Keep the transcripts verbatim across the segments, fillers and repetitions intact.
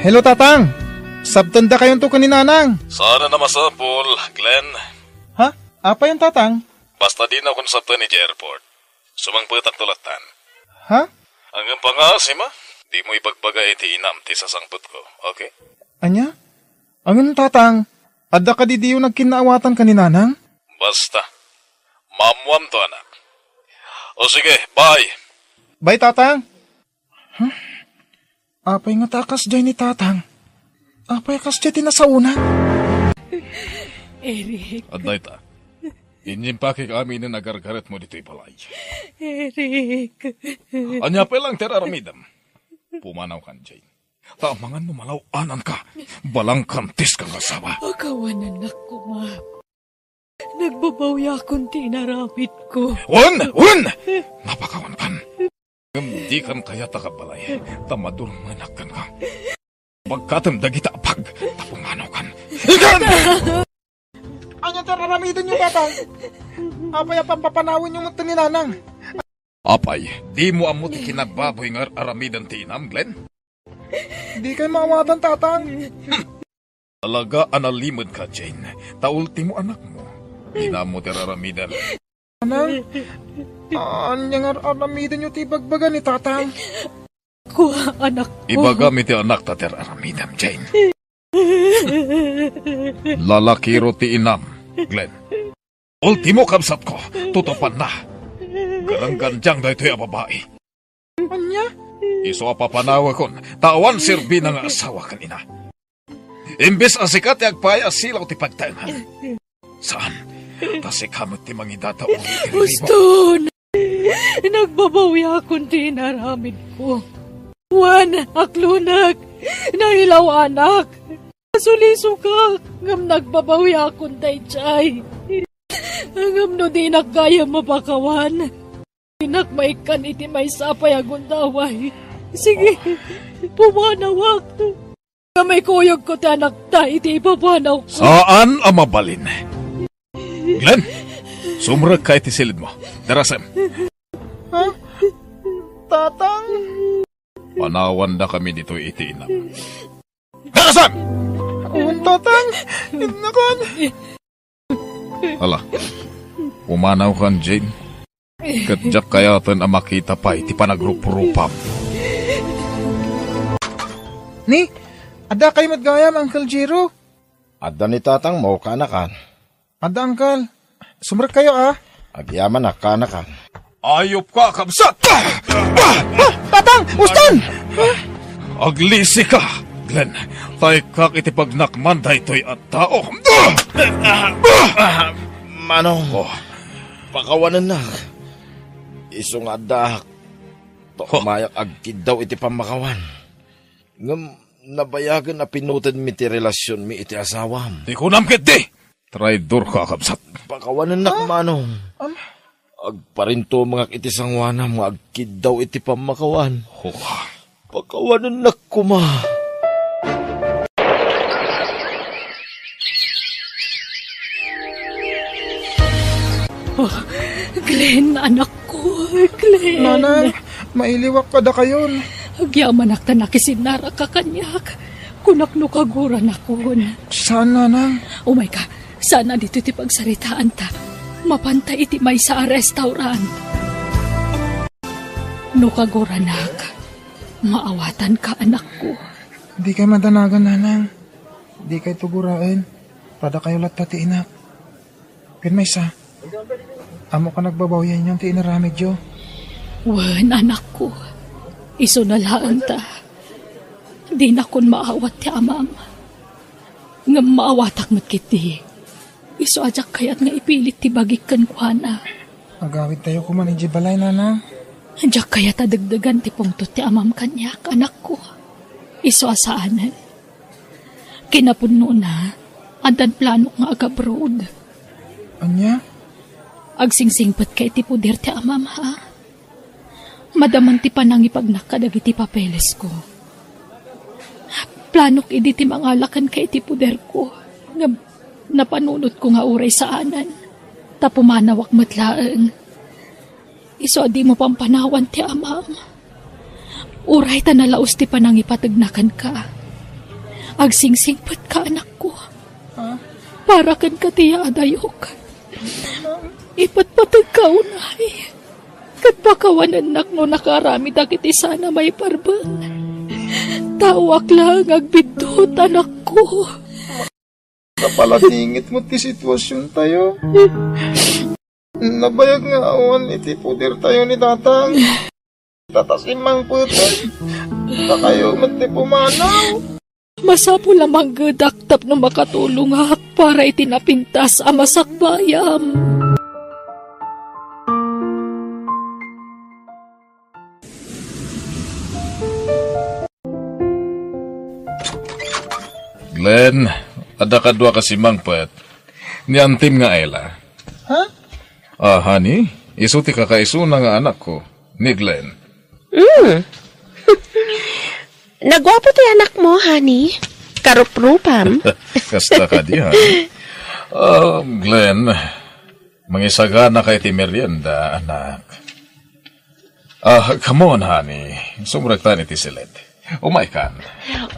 Hello, Tatang! Sabtendakayonto ken ni Nanang. Saan a masapul, Glenn. Ha? Apayon, Tatang? Basta dinakon sabten idiay airport. Sumangpetakto lattan. Ha? Ngem pangaasima, dimo ibagbaga iti inam ti sasangpetko, okay? Ania? Ngem, Tatang, adda kadi diyo nagkinnaawatan ken ni Nanang? Basta. Maammoamto, anak. O sige, bye. Bye, Tatang. Huh? Apay ngata a kasdiay ni Tatang? Apay a kasdiay ti nasaonak? Eric. Adda ita. Inyimpakek aminen a gargaretmo ditoy balay. Eric. Ania pay laeng ti ar-aramidem? Pumanawkan, Jane. Ta amangan no malaw-ananka, balangkantiska nga asawa. Pakawanennak koma. Nagbabawiakon ti inaramidko. Wen! Wen! Napakawankan. Ngem dikan kayat a kabbalay, ta madurmennak kenka. Bagkatem dagita a bag, ta pumanawkan. Ikan! Ania ti ar-aramidenyo, Tatang? Apay a pampapanawenyo met ni Nanang? Apay, dimo ammo ti kinagbaboy nga ar-aramiden ti inam, Glenn? Dikay maawatan, Tatang. Talaga a nalimedka, Jane. Ta ultimo anakmo. Inammo ti ar-aramiden. Nanang, ania nga ar-aramidenyo ti ibagbaga ni Tatang? Kua, anakko. Ibagam iti anakta ti ar-aramidem, Jane. Lalakiro ti inam, Glenn. Ultimo, kabsatko, tutupanna. Garanggandiang daytoy a babai. Ania? Isu a papanawekon, ta awan serbina nga asawa ken ina. Imbes a sika ti agpaay a silaw ti pagtaengan. Saan, ta sika met ti mangidadauli iti lubong. Uston! Nagbabawiakon ti inaramidko. Wen, aklonek, nailawanak. Nasulisokak, ngem nagbabawiakon daydiay. Ngem no dinak gayam mapakawan, dinak maikkan iti maysa a pay a gundaway. Sige, pumanawak. Ngem ikuyogko ti anakta iti ipapanawko. Saan a mabalin. Glenn, sumrekka iti silidmo. Darasem. Ha? Tatang? Panawandakami ditoy iti inam. Darasem! Wen, Tatang. Innakan. Ala, pumanawkan, Jane. Ket diak kayaten a makita pay ti panagruprupam. Ni, adda kayo met gayam, Uncle Jiro? Adda ni tatangmo, kaanakan. Adda, Uncle. Sumrek kayo, a. Agyamanak, kaanakan. Ayupka, kabsat! Ah, Tatang! Uston! Aglisika, Glenn. Taykak iti pagnakman daytoy a tao. Manong, oh, pakawanennak. Isu nga addaak, ta, oh, umayak agkiddaw iti pammakawan. Ngem nabayagen a pinutenmi ti relasionmi iti asawam. Ti kunam ketdi, traidorka a kabsat. Pakawanennak, ah, Manong. Am- Agparintumengak iti sangoanam nga agkiddaw iti pammakawan. Oh. Pakawanennak koma. Oh, Glenn, anakko, Glenn. Nanang, mailiwak kadakayon. Agyamanak ta nakisinnarak ka kaniak. Kunak no kaguranakon. Saan, Nanang? Umayka, saan a ditoy ti pagsaritaanta. Mapanta iti maysa a restaurant. No kaguranak, maawatanka, anakko. Dikay madanagan, Nanang. Dikay tuguraen. Padakayo latta ti inak. Ken maysa, ammok a nagbabawianyon ti inaramidyo. Wen, anakko. Isuna laeng ta. Dinakon maawat ti amam. Ngem maawatak met ketdi. Isu a diak kayat nga ipilit ti bagik kenkuana. Agawidtayo koman idiay balay, Nanang. Diak kayat a degdegan ti pungtot ti amam kaniak, anakko. Isu a saanen. Kinapudnona, addan planok nga agabroad. Ania? Agsingsingpetka iti poder ti amam, ha? Madamon ti panangipagnak kadagiti papelesko. Planok idi ti mangala kenka iti poderko, ngem napanunotko nga uray saanen, ta pumanawak met laeng. Isu a dimo pampanawan ti amam. Uray ta nalaus ti panangipategna kenka. Agsingsingpetka, anakko. Ha? Para kenka ti yaadayok. Ipatpategka unay. Ket pakawanennak no nakaaramid dagiti saan a maiparbeng. Taoak laeng agbiddut, anakko. Napaladingit met ti situasiontayo. Nabayag nga awan iti podertayo ni Tatang. Tatas immangpeten. Dakayo met ti pumanaw. Masapul a manggedak tapno makatulongak para iti napintas a masakbayam. Glenn, adda kadua kas immangpet. Ni antim nga Ella. Ha? Ah, honey, isu ti kakaisuna nga anakko, ni Glenn. Mm. Naguapo ti anakmo, honey. Karuprupam. Kasta kadi, honey. Ah, Glenn, mangisaganaka iti merienda, anak. Ah, come on, honey. Sumrektan iti siled. Umaykan.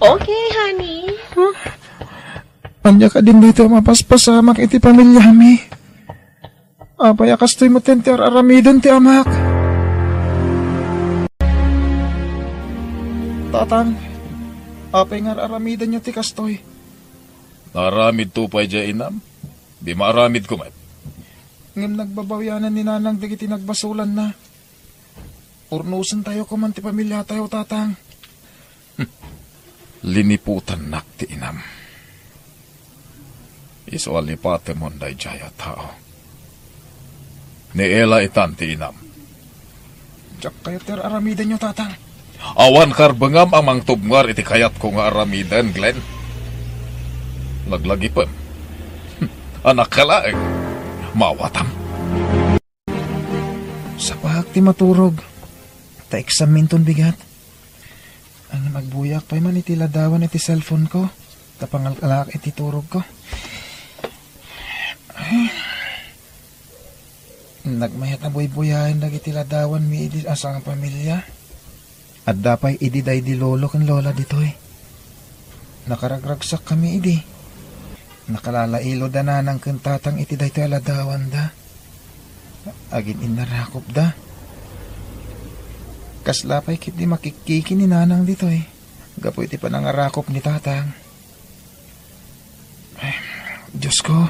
Okay, honey. Ania kadin daytoy a mapaspasamak iti pamiliami? Apay a kastoy metten ti ar-aramiden ti amak? Tatang, apay nga ar-aramidenyo ti kastoy? Naaramidto pay diay inam. Di maaramidko met. Ngem nagbabawianan ni Nanang dagiti nagbasolanna. Urnosentayo koman ti pamiliatayo, Tatang. Liniputannak ti inam. Isu a lipatemon daydiay a tao. Ni Ella itan ti inam. Diak kayat ti ar-aramidenyo, Tatang. Awan karbengam a mangtubngar iti kayatko nga aramiden, Glenn. Laglagipem. Anakka laeng. Maawatam. Sapaak ti maturog. Ta exam minton bigat. Ngem agbuyaak pay man iti ladawan iti cellphone ko. Ta pangalkalaak iti turog ko. Nagmayat a buybuyaen dagiti ladawanmi idi a sangpamilia. Adda pay idi daydi lolo ken lola ditoy. Nakaragragsakkami idi. Nakalalailo da nanang ken tatang iti daytoy a ladawanda. Agin-innarakopda. Kasla pay ketdi makikkiki ni nanang ditoy gapu iti panangarakop ni tatang. Diosko,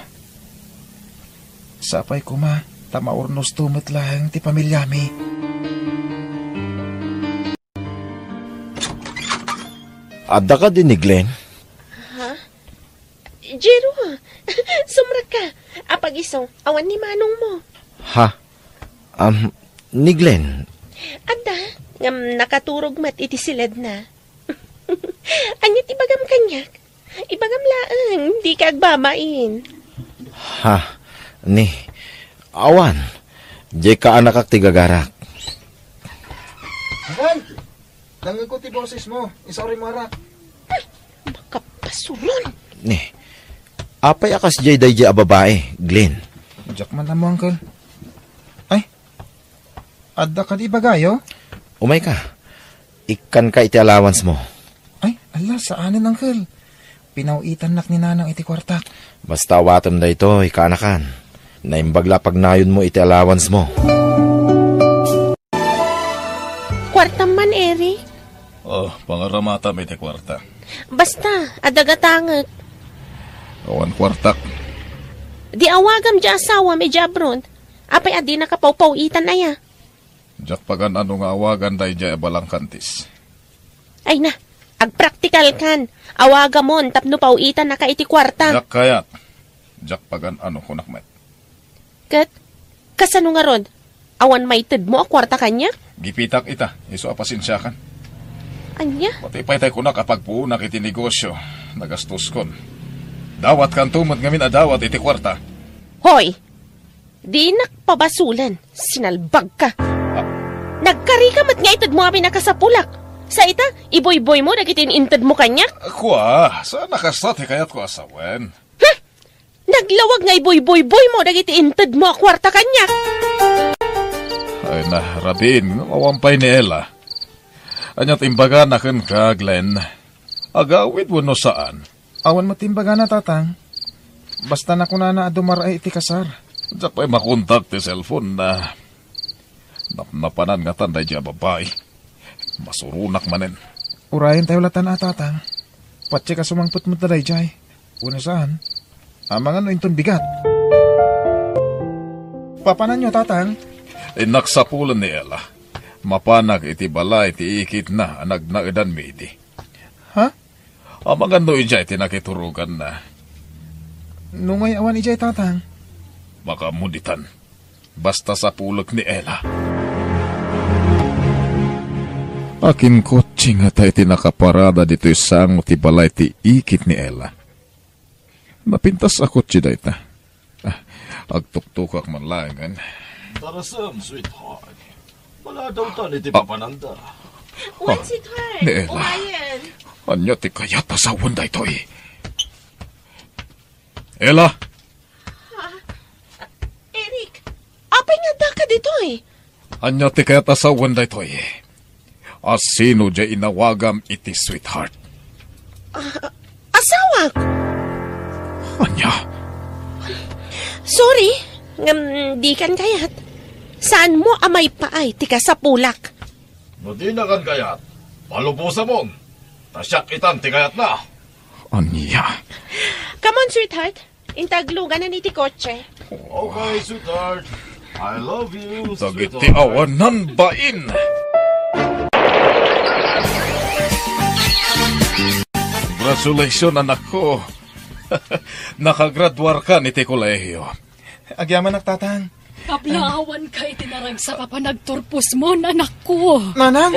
sapay koma ta maurnosto met laeng ti pamiliami. Adda kadi ni Glenn? Ha? Jero, sumrekka. Apag-isu, awan ni manongmo. Ha? Am, ni Glenn? Adda, ngem nakaturog met iti siledna. Ania ti ibagam kaniak? Ibagam laeng, dika agbabain. Ha, ni, awan. Diay kaanakak ti gagarak. Aray! Nangngegko ti bosesmo. Isaurimo, arak. Makapasuron. Ni, apay a kasdiay daydiay a babai, Glenn? Diak man ammo, uncle. Ay, adda kadi ibagayo? Umayka. Ikkanka iti allowance mo. Ay, ala, saanen, uncle. Pinaw-itannak ni nanang iti kuartak. Basta awatem daytoy, kaanakan. Naimbag la pagnayonmo iti allowance mo. Kuartam man, Eri. Oh, pangaramatam iti kuarta. Basta, adda gatangek. Awan kuartak. Di awagam diay asawam idiay abroad. Apay a dinaka pawpaw-itan aya? Diak pagan-ano nga awagan daydiay a balangkantis. Ay na, agpraktikalkan. Awagamon tapno paw-itannaka iti kuarta. Diak kayat. Diak pagan-ano, kunak met. Ket, kasano ngarud? Awan maitedmo a kuarta kaniak? Gipitak ita, isu a pasensiakan. Ania? Pati pay tay kunak a pagpuonak iti negosio, nagastoskon. Dawatkanto met ngamin a dawat iti kuarta. Hoy! Dinak pabasolen, sinalbagka. Ah. Nagkarika met nga itedmo amin a kasapulak. Sa ita, ibuyboymo dagiti in-intedmo kaniak? Kua, saan a kasta ti kayatko a sawen. Hmm! Naglawag nga ibuyboyboymo dagiti intedmo a kuarta kaniak. Ay na, Rabin, awan pay ni Ella. Ania ti imbagana kenka, Glenn? Agawid wenno saan? Awan met imbagana, Tatang. Basta nakunana a dumar-ay iti kasar. Diak pay makontak ti cellphone na. Napnapanan ngatan daydiay a babai. Masuronak manen. Urayentayo latta, a, Tatang. Patse ka sumangpet met daydiay. Wenno saan? Amangan no inton bigat. Papananyo, Tatang? Innak sapulen ni Ella. Mapanak iti balay ti ikitna a nagnaedanmi idi. Ha? Amangan no idiay ti nakituroganna. Nungay awan idiay, Tatang? Makaammo ditan. Basta sapulek ni Ella. Akinkotse ngata iti nakaparada ditoy sango ti balay ti ikit ni Ella. Napintas a kotse dayta. Ah, agtuktokak man laengen. Tarasem, sweetheart. Wala daw tan iti Ah. papananda. Wen, Ah, sweetheart. Ni Ella. Umayen. Ania ti kayat a sawen daytoy? Ella! Ah, Eric, apay nga addaka ditoy? Ania ti kayat a sawen daytoy? Asino diay inawagam iti sweetheart? Ah, asawak. Ania? Sorry, ngem dikan kayat. Saanmo a maipaay ti kasapulak? No dinakan kayat, palubosamon. Ta siak itan ti kayatna. Ania? Come on, sweetheart. Inta agluganan iti kotse. Okay, sweetheart. I love you, Dagiti sweetheart. Awanan bain. Congratulations, anakko. Nakagraduarkan iti kolehiyo. Agyamanak, Tatang. Kablaawanka iti naragsak a panagturposmo, anakko. Nanang,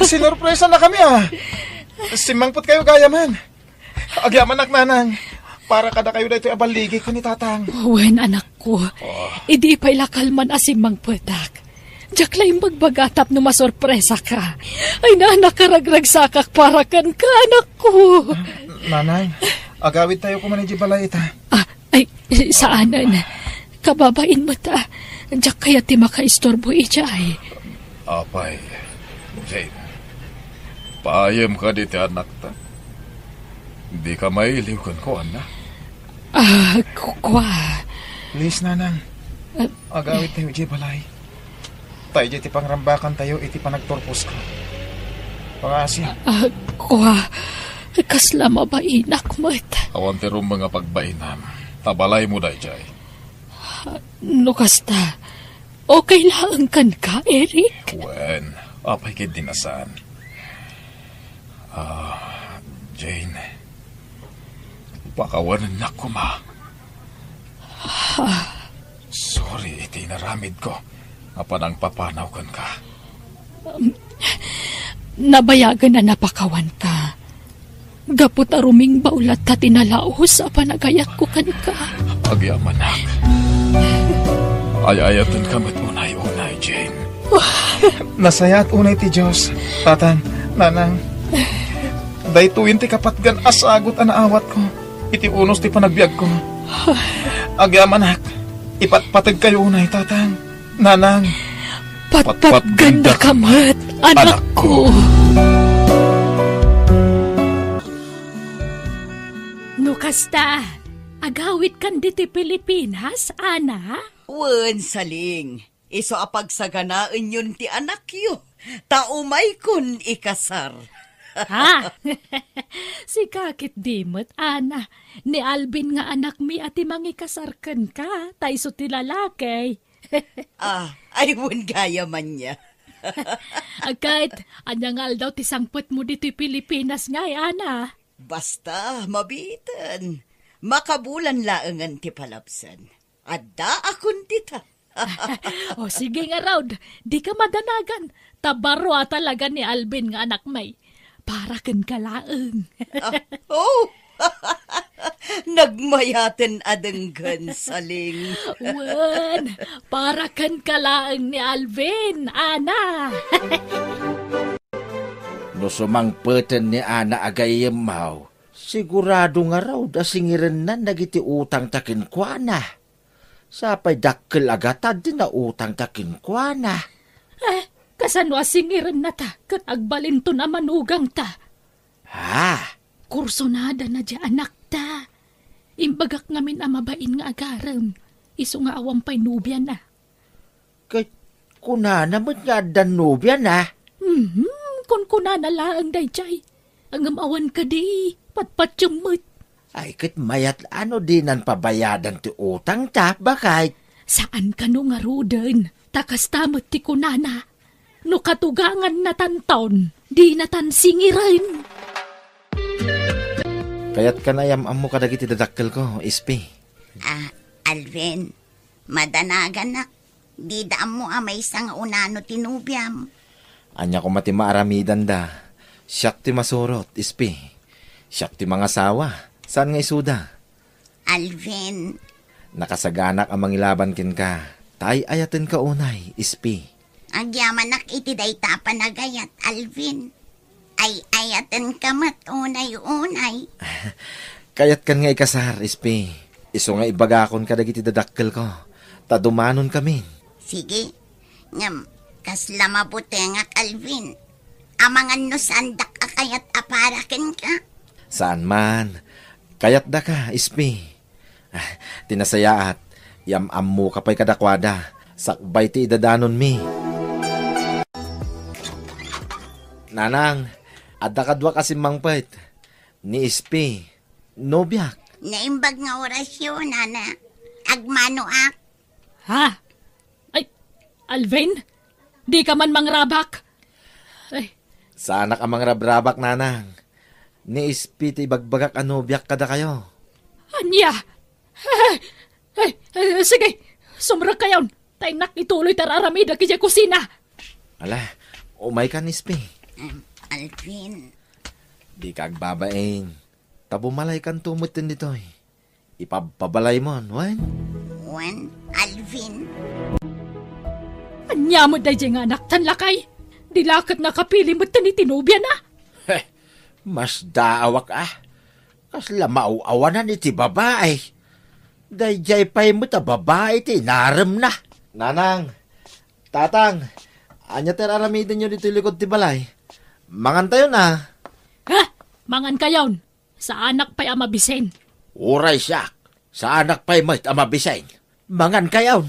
sinorpresana kami, a. Simmangpetkayo gayamen. Agyamanak, Nanang. Para kadakayo daytoy a balligi ken ni Tatang. Wen, anakko. Oh. Idi pay la kalman a simmangpetak. Diak la imbagbaga tapno masorpresaka. Ay, na, nakaragragsakak para kenka, anakko. Nanang, agawidtayo koma idiay balay ita. Ah, ay, saanen. Kababain met, a. Diak kayat ti makaistorbo idiay. Apay, Jane, paayem kadi ti anakta? Dika mailiw kenkuana? Ah, ku-, kua. Please, Nanang. Ah. Agawidtayo idiay balay. Ta idiay ti pangrambakantayo iti panagturposko. Pangaasi. Ah, kua. Kasla mabainak met. Awan ti rumbeng a pagbainam. Ta balaymo daydiay. Ah, no kasta, okay laeng kenka, Eric? Wen, apay ketdi a saan? Ah, Jane, pakawanennak koma. Sorry iti inaramidko a panangpapanaw kenka. Um, nabayagen a napakawanka. Gapu ta rumingbaw latta ti nalaus a panagayatko kenka. Agyamanak. Ay-ayatenka met unay-unay, Jane. Nasayaat unay ti Dios, Tatang, Nanang. Daytoyen ti kapatgan a sagut a naawatko iti unos ti panagbiagko. Agyamanak, ipatpategkayo unay, Tatang, Nanang. Patpatgandaka met, anakko. No kasta, agawidkan ditoy Pilipinas, Ana? Wen, Saling. Isu a pagsaganaenyon ti anakyo, ta umaykon ikasar. Ha? Sika ketdi met, Ana. Ni Alvin nga anakmi a ti mangikasar kenka, ta isu ti lalaki. Ah, ay, wen gayam ania. Ket, ania nga aldaw ti sangpetmo ditoy Pilipinas ngay, Ana? Basta, mabiiten. Makabulan laengen ti palabsen. Addaakon dita. O, sige ngarud, dika madanagan. Ta baro a talaga ni Alvin nga anakmi. Para kenka laeng. Ah, oh! Nagmayaten a denggen, Saling. Wen, para kenka laeng ni Alvin, Ana. No sumangpeten ni Ana a gayyemmo, sigurado ngarud a singirennan dagiti utangta kenkuana. Sapay dakkel a gatad ti nautangta kenkuana. Eh, kasano a singirennata ket agbalinton a manugangta? Ha? Kursunada na di anakta. Imbagak ngamin a mabain nga agarem. Isu nga awan pay nobiana. Ket kunana met nga addan nobiana? Mhm, kunkunana laeng daydiay. Ngem awan kadi, patpatiem met. Ay, ket mayat a no dinan pabayadan ti utangta, baket? Saan kano ngaruden, ta kasta met ti kunana. No katugangannatanton, dinatan singiren. Kayatkan a yam-ammo kadagiti dadakkelko, Ispi. Ah, Alvin, madanaganak. Dida ammo a maysa nga unano ti nobiam. Ania koma ti maaramidanda? Siak ti masurot, Ispi. Siak ti mangasawa. Saan nga isuda? Alvin. Nakasaganak a mangilaban kenka. Ta ay-ayatenka unay, Ispi. Agyamanak iti dayta a panagayat, Alvin. Ay-ayatenka met unay-unay. Kayatkan nga ikasar, Ispi. Isu nga ibagakon kadagiti dadakkelko. Ta dumanonkamin. Sige. Ngem, kasla mabutengak, Alvin. Amangan no saandak a kayat a para kenka. Saan man. Kayatdaka, Ispi. Ah, ti nasayaat, yam-ammoka pay kadakuada, sakbay ti idadanonmi. Nanang, adda kaduak a simmangpet. Ni Ispi, nobiak. Naimbag nga orasyo, nana. Agmanoak. Ha? Ay, Alvin? Dika man mangrabak? Ay. Saanak a mangrabrabak, nanang. Ni Ispi ti ibagbagak a nobiak kadakayo. Ania? Ay, ay, ay, sige, sumrekkayon. Ta innak ituloy ti ar-aramidak idiay kusina. Ala, umaykan, Ispi. Em, Alvin. Dika agbabain. Ta bumalaykanto metten ditoy. Ipabpabalaymon, wen? Wen, Alvin. Ania met daydiay nga anaktan, lakay? Di la ket nakapili metten iti nobiana? Heh, masdaawak a. Kasla maaw-awanan iti babai. Daydiay pay met a babai ti inaremna. Nanang, tatang, ania ti ar-aramidenyo ditoy likod ti balay? Mangantayon a. Ha? Mangankayon? Saanak pay a mabisen. Uray siak, saanak pay met a mabisen. Mangankayon.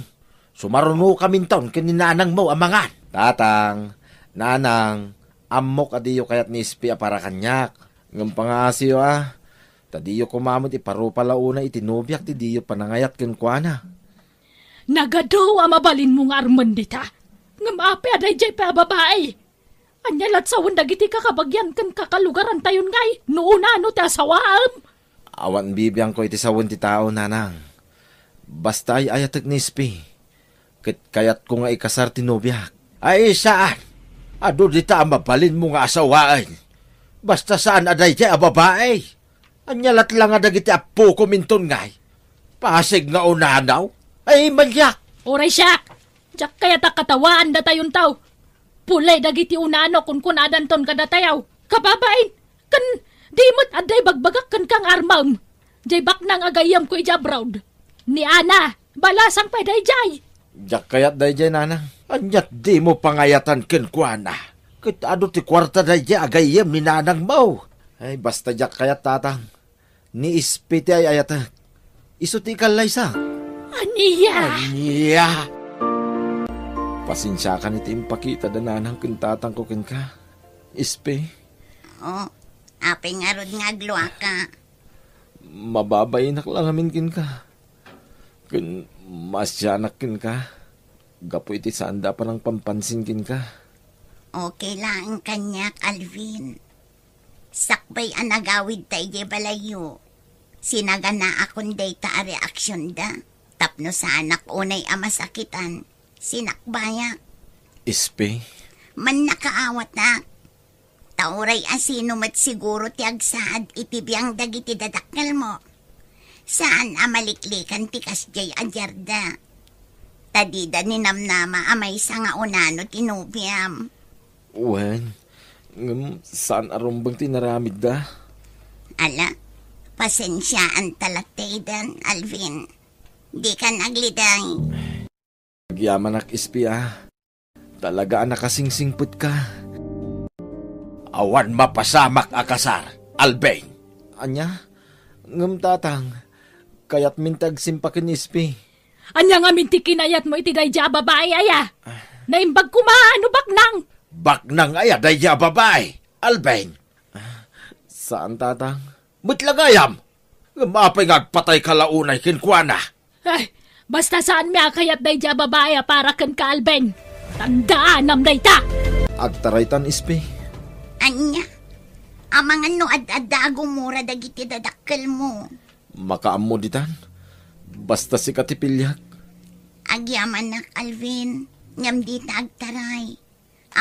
Sumarunokaminton ken ni nanangmo a mangan. Tatang, nanang, ammok a diyo kayat ni Ispi a para kaniak. Ngem pangaasiyo a, ta diyo koma met iparupa la unay iti nobiak ti diyo panangayat kenkuana. Nagadu a mabalinmo nga armen dita. Ngem apay a daydiay pay a babai? Ania lat sawen dagiti kakabagian ken kakalugarantayon ngay no unano ti asawaem? Awan bibiangko iti sawen ti tao, nanang. Basta ay-ayatek ni Ispi, ket kayatko nga ikasar ti nobiak. Ay, saan. Adu dita a mabalinmo nga asawaen. Basta saan a daydiay a babai. Ania lat la nga dagiti appokom inton ngay? Pasig nga unanaw? Ay, maliak! Uray siak! Diak kayat a katawaan datayon tao. Pulay dagiti unano kunkunadanton kadatayo. Kababain, ken di met adda ibagbagak kenka nga armem. Diay baknang a gayyemko idiay abroad. Ni Ana, balasang pay daydiay. Diak kayat daydiay, nanang. Ania ti dimo pangayatan kenkuana? Ket adu ti kuarta daydiay a gayyem ni nanangmo. Ay, basta diak kayat, tatang. Ni Ispi ti ay-ayatek. Isu ti ikallaysa. Ania? Ania? Pasensiakan iti impakita da nanang ken tatangko kenka, Ispi. Oh, apay ngarud nga agluaka? Mababainak la ngamin kenka. Ken maasianak kenka. Gapu iti saanda a panangpampansin kenka. Okay laeng kaniak, Alvin. Sakbay a nagawidta idiay balayyo, sinaganaakon dayta a reaksionda tapno saanak unay a masakitan, sinakbayak. Ispi? Mannakaawatak. Ta uray a sino met siguro ti agsaad iti biang dagiti dadakkelmo. Saan a maliklikan ti kasdiay a diarda. Ta dida ninamnama a maysa nga unano ti nobiam. Wen, ngem saan a rumbeng ti inaramidda. Ala, pasensiaanta lattayden, Alvin. Dikan agliday. Agyamanak, Ispi, a. Talaga a nakasingsingpetka. Awan mapasamak a kasar, Alvin. Ania? Ngem, Tatang, kayatmin ti agsimpa ken Ispi. Ania ngamin ti kinayatmo iti daydi a babai aya? Naimbag koma no baknang. Baknang aya daydi a babai, Alvin? Saan, Tatang. Met la gayam. Ngem apay nga agpatayka la unay kenkuana? Ay, basta saanmi a kayat daydi a babai a para kenka, Alvin. Tandaanam dayta! Agtaraytan, Ispi. Ania? Amangan no ad-adda a gumura dagiti dadakkelmo. Makaammo ditan. Basta sika ti piliak. Agyamanak, Alvin. Ngem dita agtaray.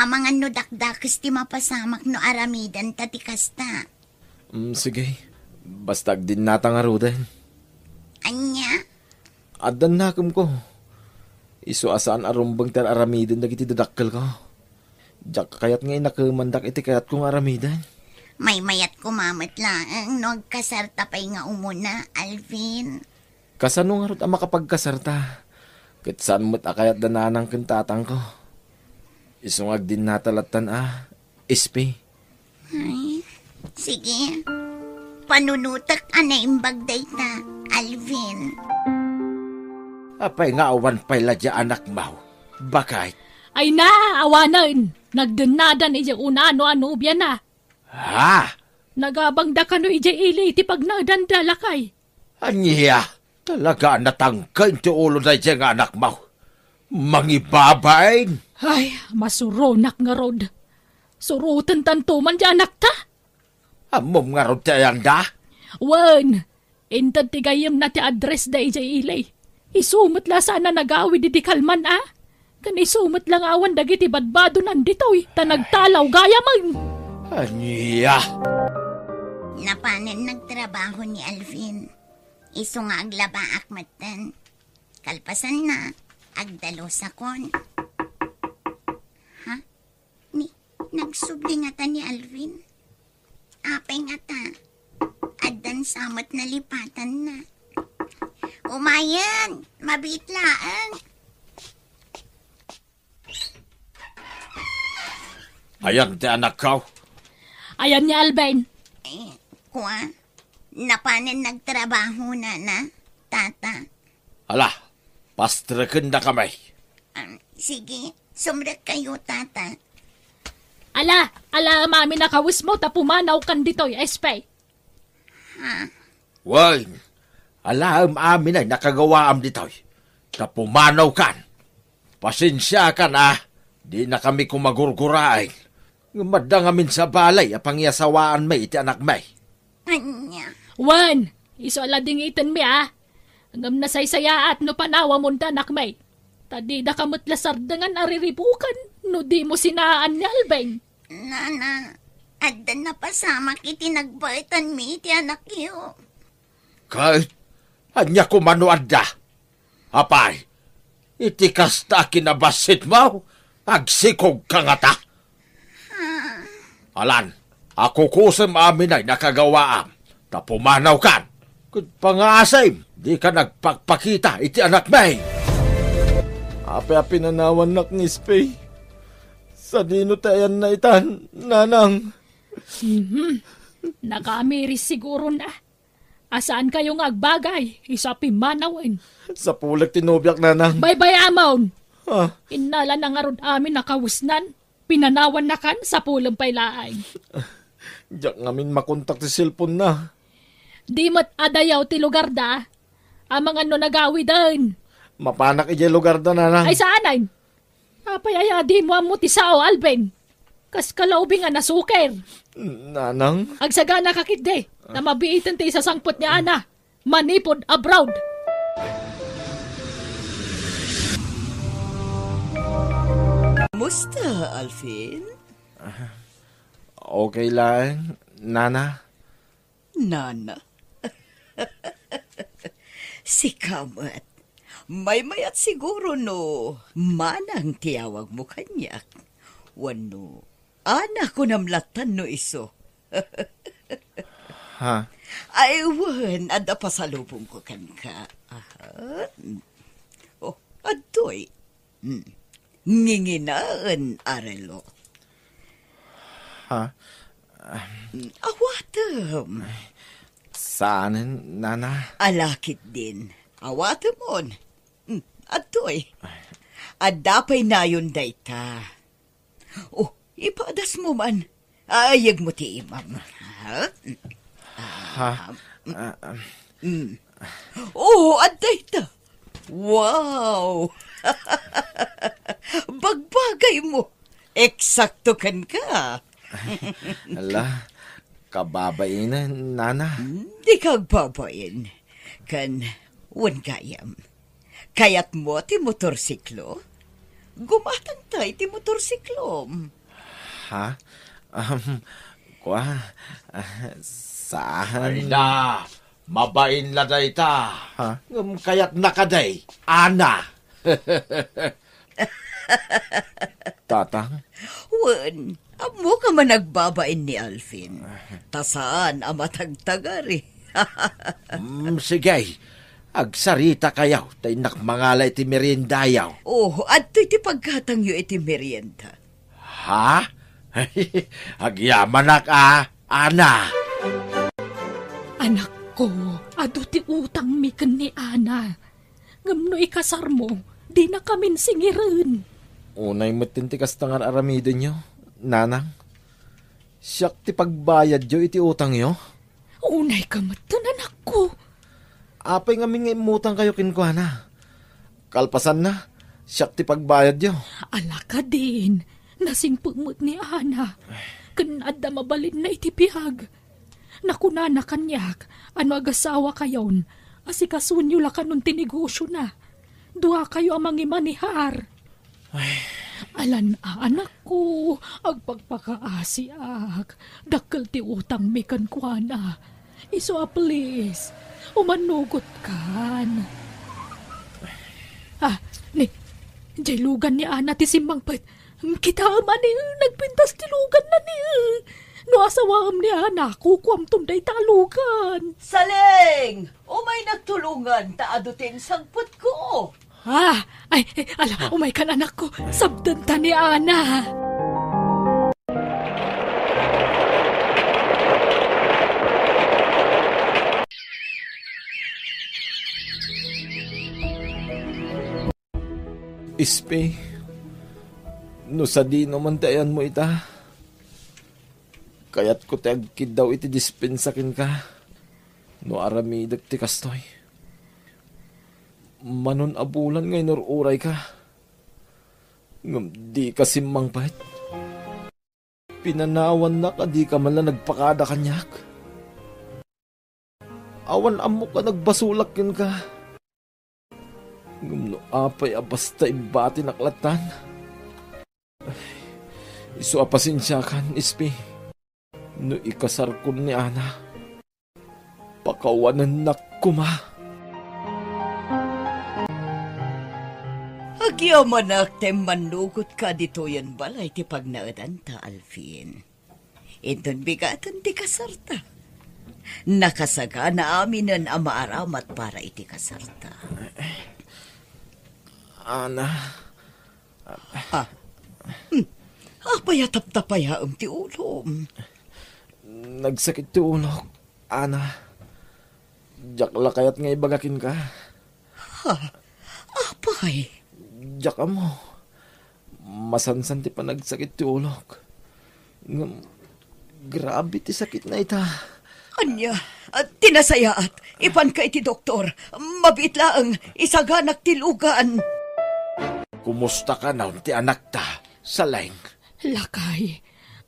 Amangan no dakdakes ti mapasamak no aramidenta ti kasta. Mm, sige. Basta agdinnata ngaruden. Ania? Addan nakemko. Isu a saan a rumbeng ti ar-aramiden dagiti dadakkelko. Diak kayat nga inakemandak iti kayatko nga aramiden. Maymayat koma met laeng no agkasarta pay nga umuna, Alvin. Kasano ngarud a makapagkasarta? Ket saan met a kayat da nanang ken tatangko. Isu nga agdinnata lattan a, Ispi. Ay, sige. Panunotek a naimbag dayta, Alvin. Apay nga awan pay la dia anakmo, baket? Ay na, awanen. Nagdennadan idiay una no a nobiana. Ha? Nagabangda kano idiay ili iti pagnaedanda, lakay? Ania? Talaga a natangken ti ulo daydiay nga anakmo. Mangibabain! Ay, masuronak ngarud. Suroten tanto man ti anakta. Ammom ngarud ti ayanda? Wen, inted ti gayyemna ti address da idiay ili. Isu met la saan a nagawid idi kalman a. Ken isu met la nga awan dagiti badbadonan ditoy, ta nagtalaw gayamen. Ania? Napanen nagtrabaho ni Alvin. Isu nga aglabaak metten. Kalpasanna, agdalusakon. Ha? Ni, nagsubli ngata ni Alvin? Apay ngata, addan sa met nalipatanna. Umayen, mabiit laeng. Ayan ti anakko. Ayan ni Alvin. Eh, kua, napanen nagtrabaho, nana, tata. Ala, pastrekendakami. Ah, sige, sumrekkayo, tata. Ala, alaem amin a kawesmo ta pumanawkan ditoy, Espay. Ha? Wen, alaem amin a nakagawaam ditoy, ta pumanawkan. Pasensiakan a, dinakami koma gurguraen. Ngem adda ngamin sa balay a pangiasawaanmi iti anakmi. Ania? Wen, isu a ladingitenmi a. Ngem nasaysayaat no panawamon ti anakmi. Ta didaka met la sardengan a riribuken no dimo sinaan ni Alvin. Nana, adda napasamak iti nagbaetanmi iti anakyo. Ket ania koma no adda? Apay, iti kasta a kinabassitmo, agsikogka ngata? Alan, akukusem amin a nakagawaam, ta pumanawkan. Ket pangaasim, dika nagpakpakita iti anakmi. Apay a pinanawannak ni Espay? Sadino ti ayanna itan, nanang? Mhm. Nakaamiris siguro na. A saankayo nga agbagay, isu a pimmanawen. Sapulek ti nobiak, nanang. Baybay-amon! Ah. Innala na ngarud amin a kawesnan. Pinanawannakan, sapulem pay laeng. Diak ngamin makontak ti cellphone na. Di met adayaw ti lugarda. Amangan no nagawiden. Mapanak idiay lugarda, nanang. Ay, saanen? Apay aya a dimo ammo ti sao, Alvin? Kas kalaubing a nasuker. Nanang? Agsaganaka ketdi, ta mabiiten ti isasangpet ni Ana. Manipud abroad. Musta, Alvin? Okay lang, Nana. Nana. Sika met. Maymayat siguro no Manang ti awagmo kaniak. Wenno Ana kunam lattan no isu. Ha? Ay, wen, adda pasalubongko kenka. Aha. Oh, adtoy. Hmm. Nginginaen a relo. Ha? Awatem. Saanen, nana? Ala ketdin. Awatemon. Hmm, adtoy. Adda pay nayon dayta. Oh, ipadasmo man. Ayegmo ti imam. Ha? Ha? Ah, ah. Mm. Oh, adda ita. Wow! Bagbagaymo. Eksakto kenka. Ala, kababain, nana. Hmm, dika agbabain. Ken, wen gayam. Kayatmo ti motorsiklo? Gumatangta iti motorsiklom. Ha? Um, kua, ah, saan? Ay na, mabain la dayta. Ha? Ngem kayatna kadi, Ana. Tatang? Wen, ammok a managbabain ni Alvin. Ta saan a matagtagari. Mm, sige. Agsaritakayo, ta innak mangala iti meriendayo. Oh, adtoy ti paggatangyo iti merienda. Ha? Agyamanak a, Ana. Anakko, adu ti utangmi ken ni Ana. Ngem no ikasarmo, dinakamin singiren. Unay met ti kasta nga ar-aramidenyo, nanang. Siak ti pagbayadyo iti utangyo. Unayka metten, anakko. Apay ngamin nga immutangkayo kenkuana? Kalpasanna, siak ti pagbayadyo. Ala kadin, nasingpet met ni Ana. Ken adda mabalinna iti biag. Nakunana kaniak a no agasawakayon, asikasuenyo la kanon ti negosiona. Duakayo a mangimanehar. Ay. Alan a, anakko, agpakpakaasiak. Dakkel ti utangmi kenkuana. Isu a, please, umannugotkan. Ah, ni, diay lugan ni Ana ti simmangpet. Kitaem a ni, nagpintas ti luganna ni. No asawaem ni Ana, kukuamton dayta a lugan. Saleng! Umaynak tulongan ta adu ti insangpetko. Ah, ay, ay, ala, umaykan, anakko. Sabdenta ni Ana. Ispi, no sadino man ti ayanmo ita, kayatko ti agkiddaw iti dispensa kenka no aramidek ti kastoy. Manon a bulan nga inur-urayka, ngem dika simmangpet. Pinanawannak a dika man la nagpakada kaniak. Awan ammok a nagbasolak kenka. Ngem no apay a basta imbatinak lattan? Ay, isu a pasensiakan, Ispi. No ikasarkon ni Ana, pakawanennak koma. Agyamanak ta immannugotka ditoyen balay ti pagnaedanta, Alvin. Inton bigaten ti kasarta, nakasagana aminen a maaramat para iti kasarta. Ana. Ah. Hmm. Apay a taptapayaem ti ulom? Nagsakit ti ulok, Ana. Diak la kayat nga ibaga kenka. Ha? Apay? Diak ammo. Masansan ti panagsakit ti ulok. Ngem, grabe ti sakitna ita. Ania? Ah, ti nasayaat, ipanka iti doktor. Mabiit laeng, isaganak ti lugan. Kumusta kanon ti anakta, Saleng? Lakay,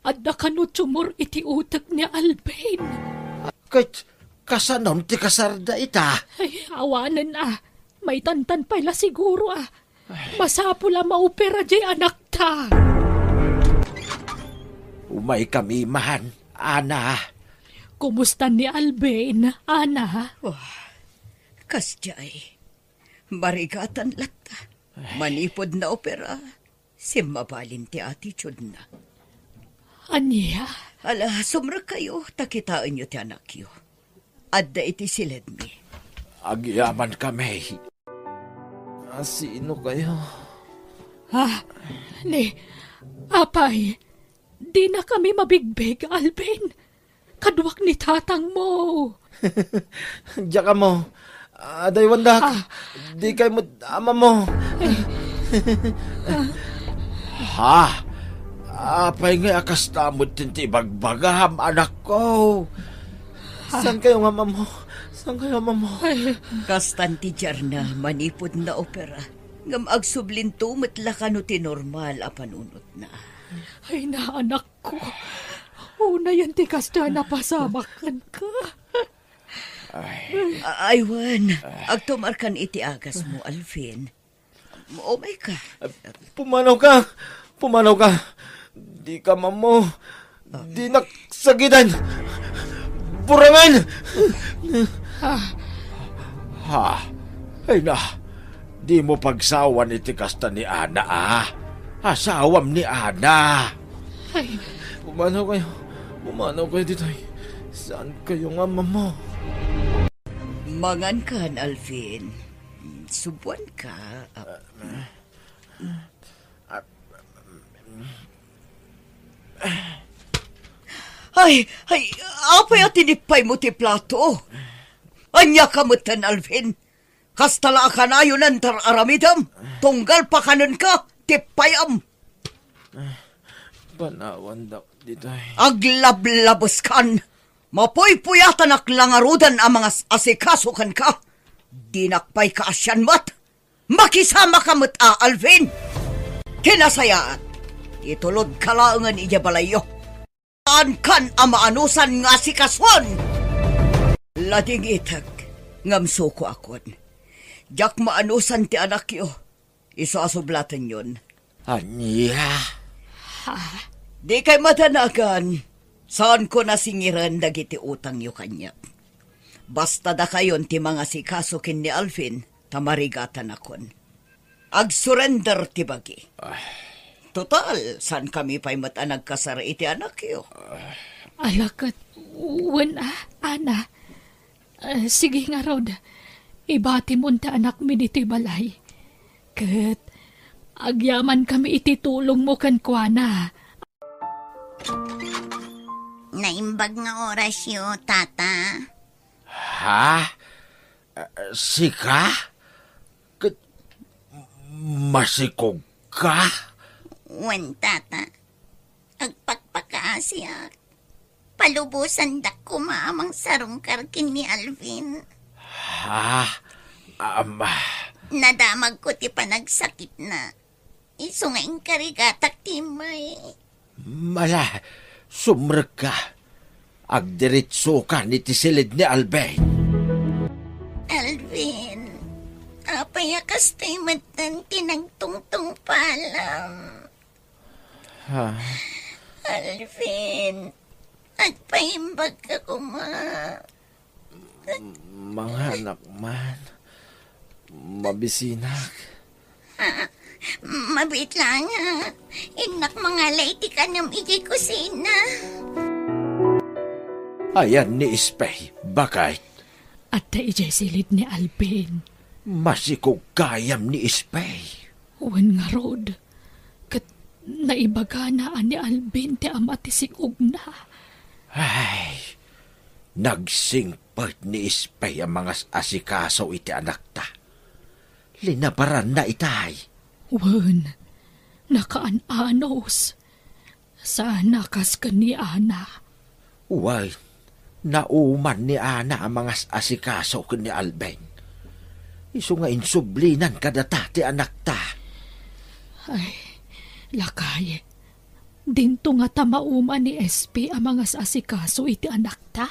adda kano tumor iti utek ni Alvin. Ket kasanon ti kasarda ita? Ay, awanen a. Maitantan pay la siguro a. Masapul a maopera diay anakta. Umaykami man, Ana. Kumusta ni Alvin, Ana? Oh, kasdiay. Marigatan latta. Manipud naopera, simmabalin ti attitude-na. Ania? Ala, sumrekkayo, ta kitaenyo ti anakyo. Adda iti siledmi. Agyamankami. Asino kayo? Ah, ni, apay, dinakami mabigbig, Alvin. Kaduak ni tatangmo. Diak ammo. Adaywandak. Ah. Dikay met ammo. Ha? Apay ngay a kasta met ti ibagbagam, anakko? Saankayo nga ammo? Saankayo ammo? Ay. Kastan ti diarna manipud naopera. Ngem agsublinto met la kano ti normal a panunotna. Ay, naanak ko. Unayen ti kasta a napasamak kenka. Ay. A-, ay, wen, agtumarkan iti agasmo, Alvin. Umayka. Pumanawka! Pumanawka! Dika ammo! Dinak sagiden! Burangen! Ha? Ay na, dimo pagsawan iti kasta ni Ana, a. Asawam ni Ana. Ay. Pumanawkayo. Pumanawkayo ditoy. Saankayo nga ammo? Mangankan, Alvin. Subuanka. Ay, ay, apay a tinippaymo ti plato? Ania ka metten, Alvin? Kasta la a kanayon a inter-aramidem, tunggal pakanenka, tippayam. Panawandak ditoy. Aglablabeskan! Mapuypuyatanak la ngaruden a mangas-asikaso kenka. Dinak pay kaasian met. Makisamaka met a, Alvin! Ti nasayaat, itulodka laengen idiay balayyo. Saankan a maanusan nga asikasuen! Ladingitek, ngem sukoakon. Diak maanusan ti anakyo. Isu a sublatenyon. Ania? Ha? Dikay madanagan. Saanko nasingiren dagiti utangyo kaniak. Basta dakayon ti mangasikaso ken ni Alvin, ta marigatanakon. Agsurrender ti bagi. Ah. Total, saankami pay met a nagkasar iti anakyo. Ala ket, wen a, Ana. Ah, sige ngarud, ibatimon ti anakmi ditoy balay. Ket agyamankami iti tulongmo kenkuana. Naimbag nga orasyo, Tata. Ha? Ah, sika? Ket masikogka? Wen, Tata. Agpakpakaasiak. Palubosandak koma a mangsarungkar ken ni Alvin. Ha? Ama. Nadamagko ti panagsakitna. Isu nga inkarigatak ti immay. Mala, sumrekka. Agdiretsokan iti silid ni Alvin. Alvin, apay a kastoy metten ti nagtungtungpalam? Ha? Alvin, agpaimbagka koma. Manganak man. Mabisinak. Ah, mabiit laeng. Innak mangala iti kanem idiay kusina. Ayan ni Espey, baket? Adda idiay silid ni Alvin. Masikog gayam ni Espey. Wen ngarud, ket naibagana a ni Alvin ti ama ti sik-ogna. Ay, nagsingpet ni Espey a mangas-asikaso iti anakta. Linabaranna itay. Wen, nakaan-anos. Saan a kas ken ni Ana. Wen, nauman ni Ana a mangas-asikaso ken ni Alvin. Isu nga insublinan kadata ti anakta. Ay, lakay, dinto ngata mauman ni Espey a mangas-asikaso iti anakta?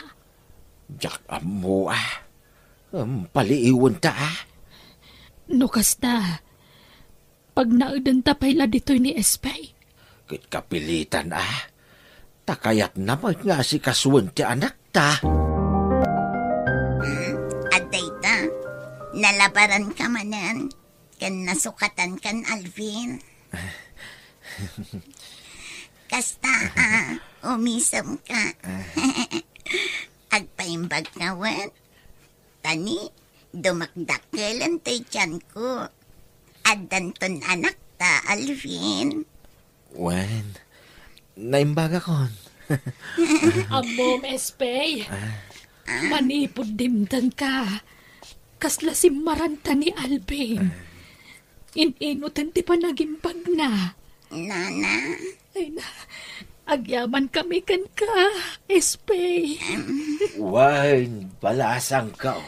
Diak ammo a. Em, paliiwenta a. No kasta, pagnaedenta pay la ditoy ni Espey. Ket kapilitan a. Ta kayatna met nga asikasuen ti anakta. Hmm, adda ita. Nalabaranka manen ken nasukatankan Alvin. Kasta a, umisemka. Agpaimbagka wen? Ta ni, dumakdakkelen toy tianko. Addanton anakta, Alvin. Wen, naimbagakon. Ammom, Espey. Manipud dimtengka, kasla simmaranta ni Alvin. In-inutan ti panagimbagna. Nana. Ay na, agyaman kami kenka, Espey. Wen, balasangko.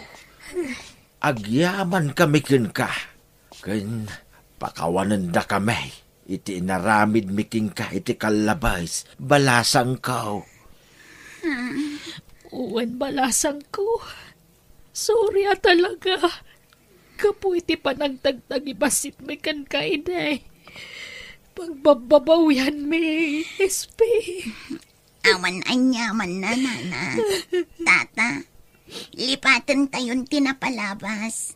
Agyaman kami kenka, ken pakawanendakami iti inaramidmi kenka iti kallabes, balasangko. Wen, balasangko. Sorry a talaga. Gapu iti panagtagtagibasitmi kenka idi pagbabbabawianmi, Espey. Awan aniamanna, Nana. Tata, lipatentayon ti napalabas.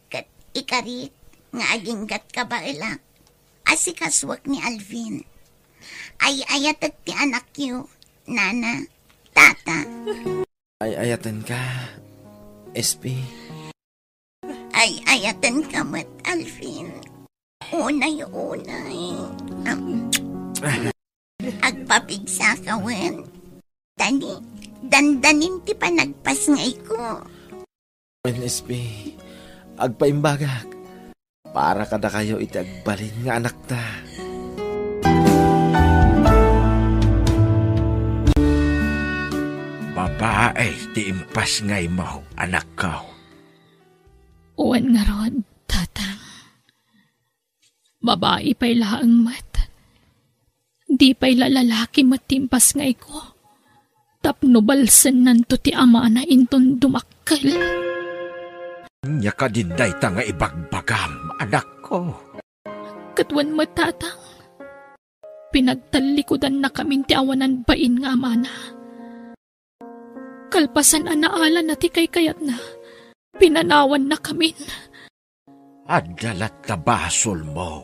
Ket ikarik nga aginggat kabaelak, asikasuek ni Alvin. Ay-ayatek ti anakyo, Nana, Tata. Ay-ayatenka, Espey. Ay-ayatenka met, Alvin. Unay-unay. Am, agpapigsaka wen. Tani, dandanin ti panagpasngayko. Wen, Espey, agpaimbagak. Para kadakayo iti agbalin nga anakta. Babae ti impasngaymo, anakko. Wen ngarud, Tatang. Babae pay laeng met. Di pay la lalaki met ti impasngayko. Tapno balsennanto ti amana inton dumakkel. Ania kadin dayta nga ibagbagam, anakko? Ket wen met, Tatang. Pinagtallikudannakamin ti awanan bain nga amana. Kalpasan a naalana ti kaykayatna, pinanawannakamin. Adda latta basolmo,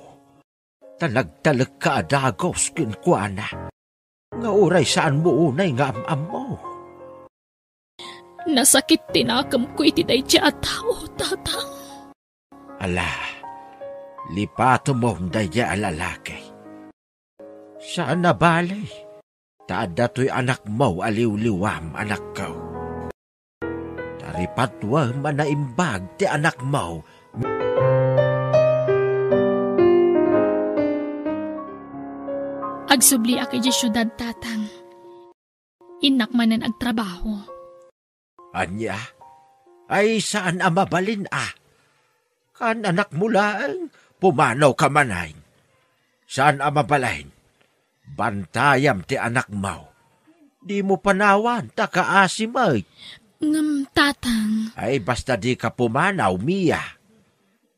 ta nagtalekka a dagus kenkuana, nga uray saanmo unay nga am-ammo. Nasakit ti nakemko iti daydiay a tao, Tatang. Ala, lipatemon daydiay a lalaki. Saan a bale, ta adda toy anakmo a liwliwam, anakko. Ta ripatuem a naimbag ti anakmo. Agsubliak idiay siudad, Tatang. Innak manen agtrabaho. Ania? Ay, saan a mabalin a. Kaan anakmo laeng, pumanawka manen. Saan a mabalin. Bantayam ti anakmo. Dimo panawan, ta kaasi met. Ngem, Tatang. Ay, basta dika pumanaw, Mia.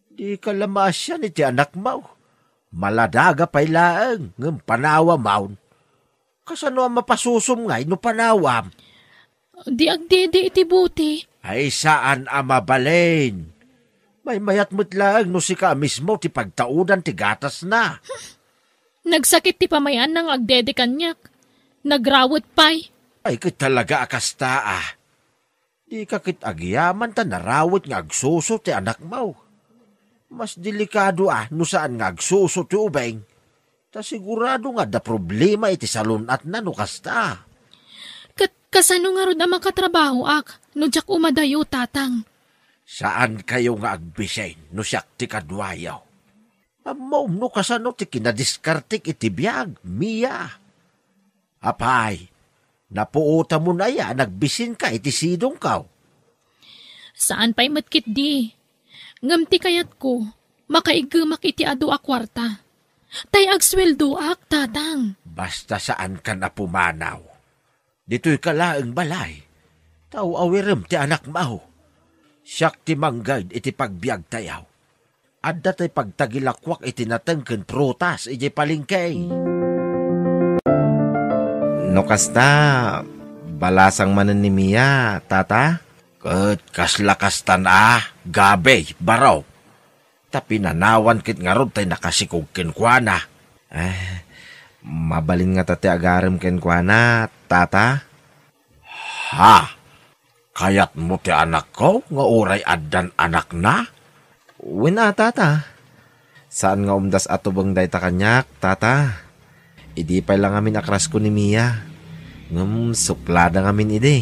Dika la maasian iti anakmo. Maladaga pay laeng, ngem panawam. Kasano a mapasusom ngay no panawam? Di agdede iti buti. Ay, saan a mabalin. Maymayat met laeng no sika a mismo ti pagtaudan ti gatasna. Nagsakit ti pamay-anna nga agdede kaniak. Nagrawet pay. Ay, ket talaga a kasta a. Dika ket agyaman ta narawet nga agsuso ti anakmo. Mas delikado a no saan nga agsuso ti ubing. Ta sigurado nga adda problema iti salun-atna no kasta. Ket kasano ngarud a makatrabahoak no diak umadayo, Tatang? Saankayo nga agbisin no siak ti kaduayo. Ammom no kasano ti kinadiskartek iti biag, Mia. Apay, napuotamon aya a nagbisinka iti sidongko? Saan pay met ketdi. Ngem ti kayatko, makaiggemak iti adu a kuarta. Tay agsueldoak, Tatang. Basta saankan a pumanaw. Ditoyka laeng balay. Ta aw-awirem ti anakmo. Siak ti mangged iti pagbiagtayo. Adda tay pagtagilakoak iti nateng ken prutas idiay palengke. No kasta, balasang manen ni Mia, Tata? Ket kasla kastan a, Gabi, baro. Ta pinanawan ket ngarud tay nakasikog kenkuana. Eh, mabalin ngata ti agarem kenkuana, Tata? Ha? Kayatmo ti anakko nga uray addan anakna? Wen a, Tata. Saan nga umdas a tubeng dayta kaniak, Tata. Idi pay la ngamin a crush ko ni Mia. Ngem suplada ngamin idi.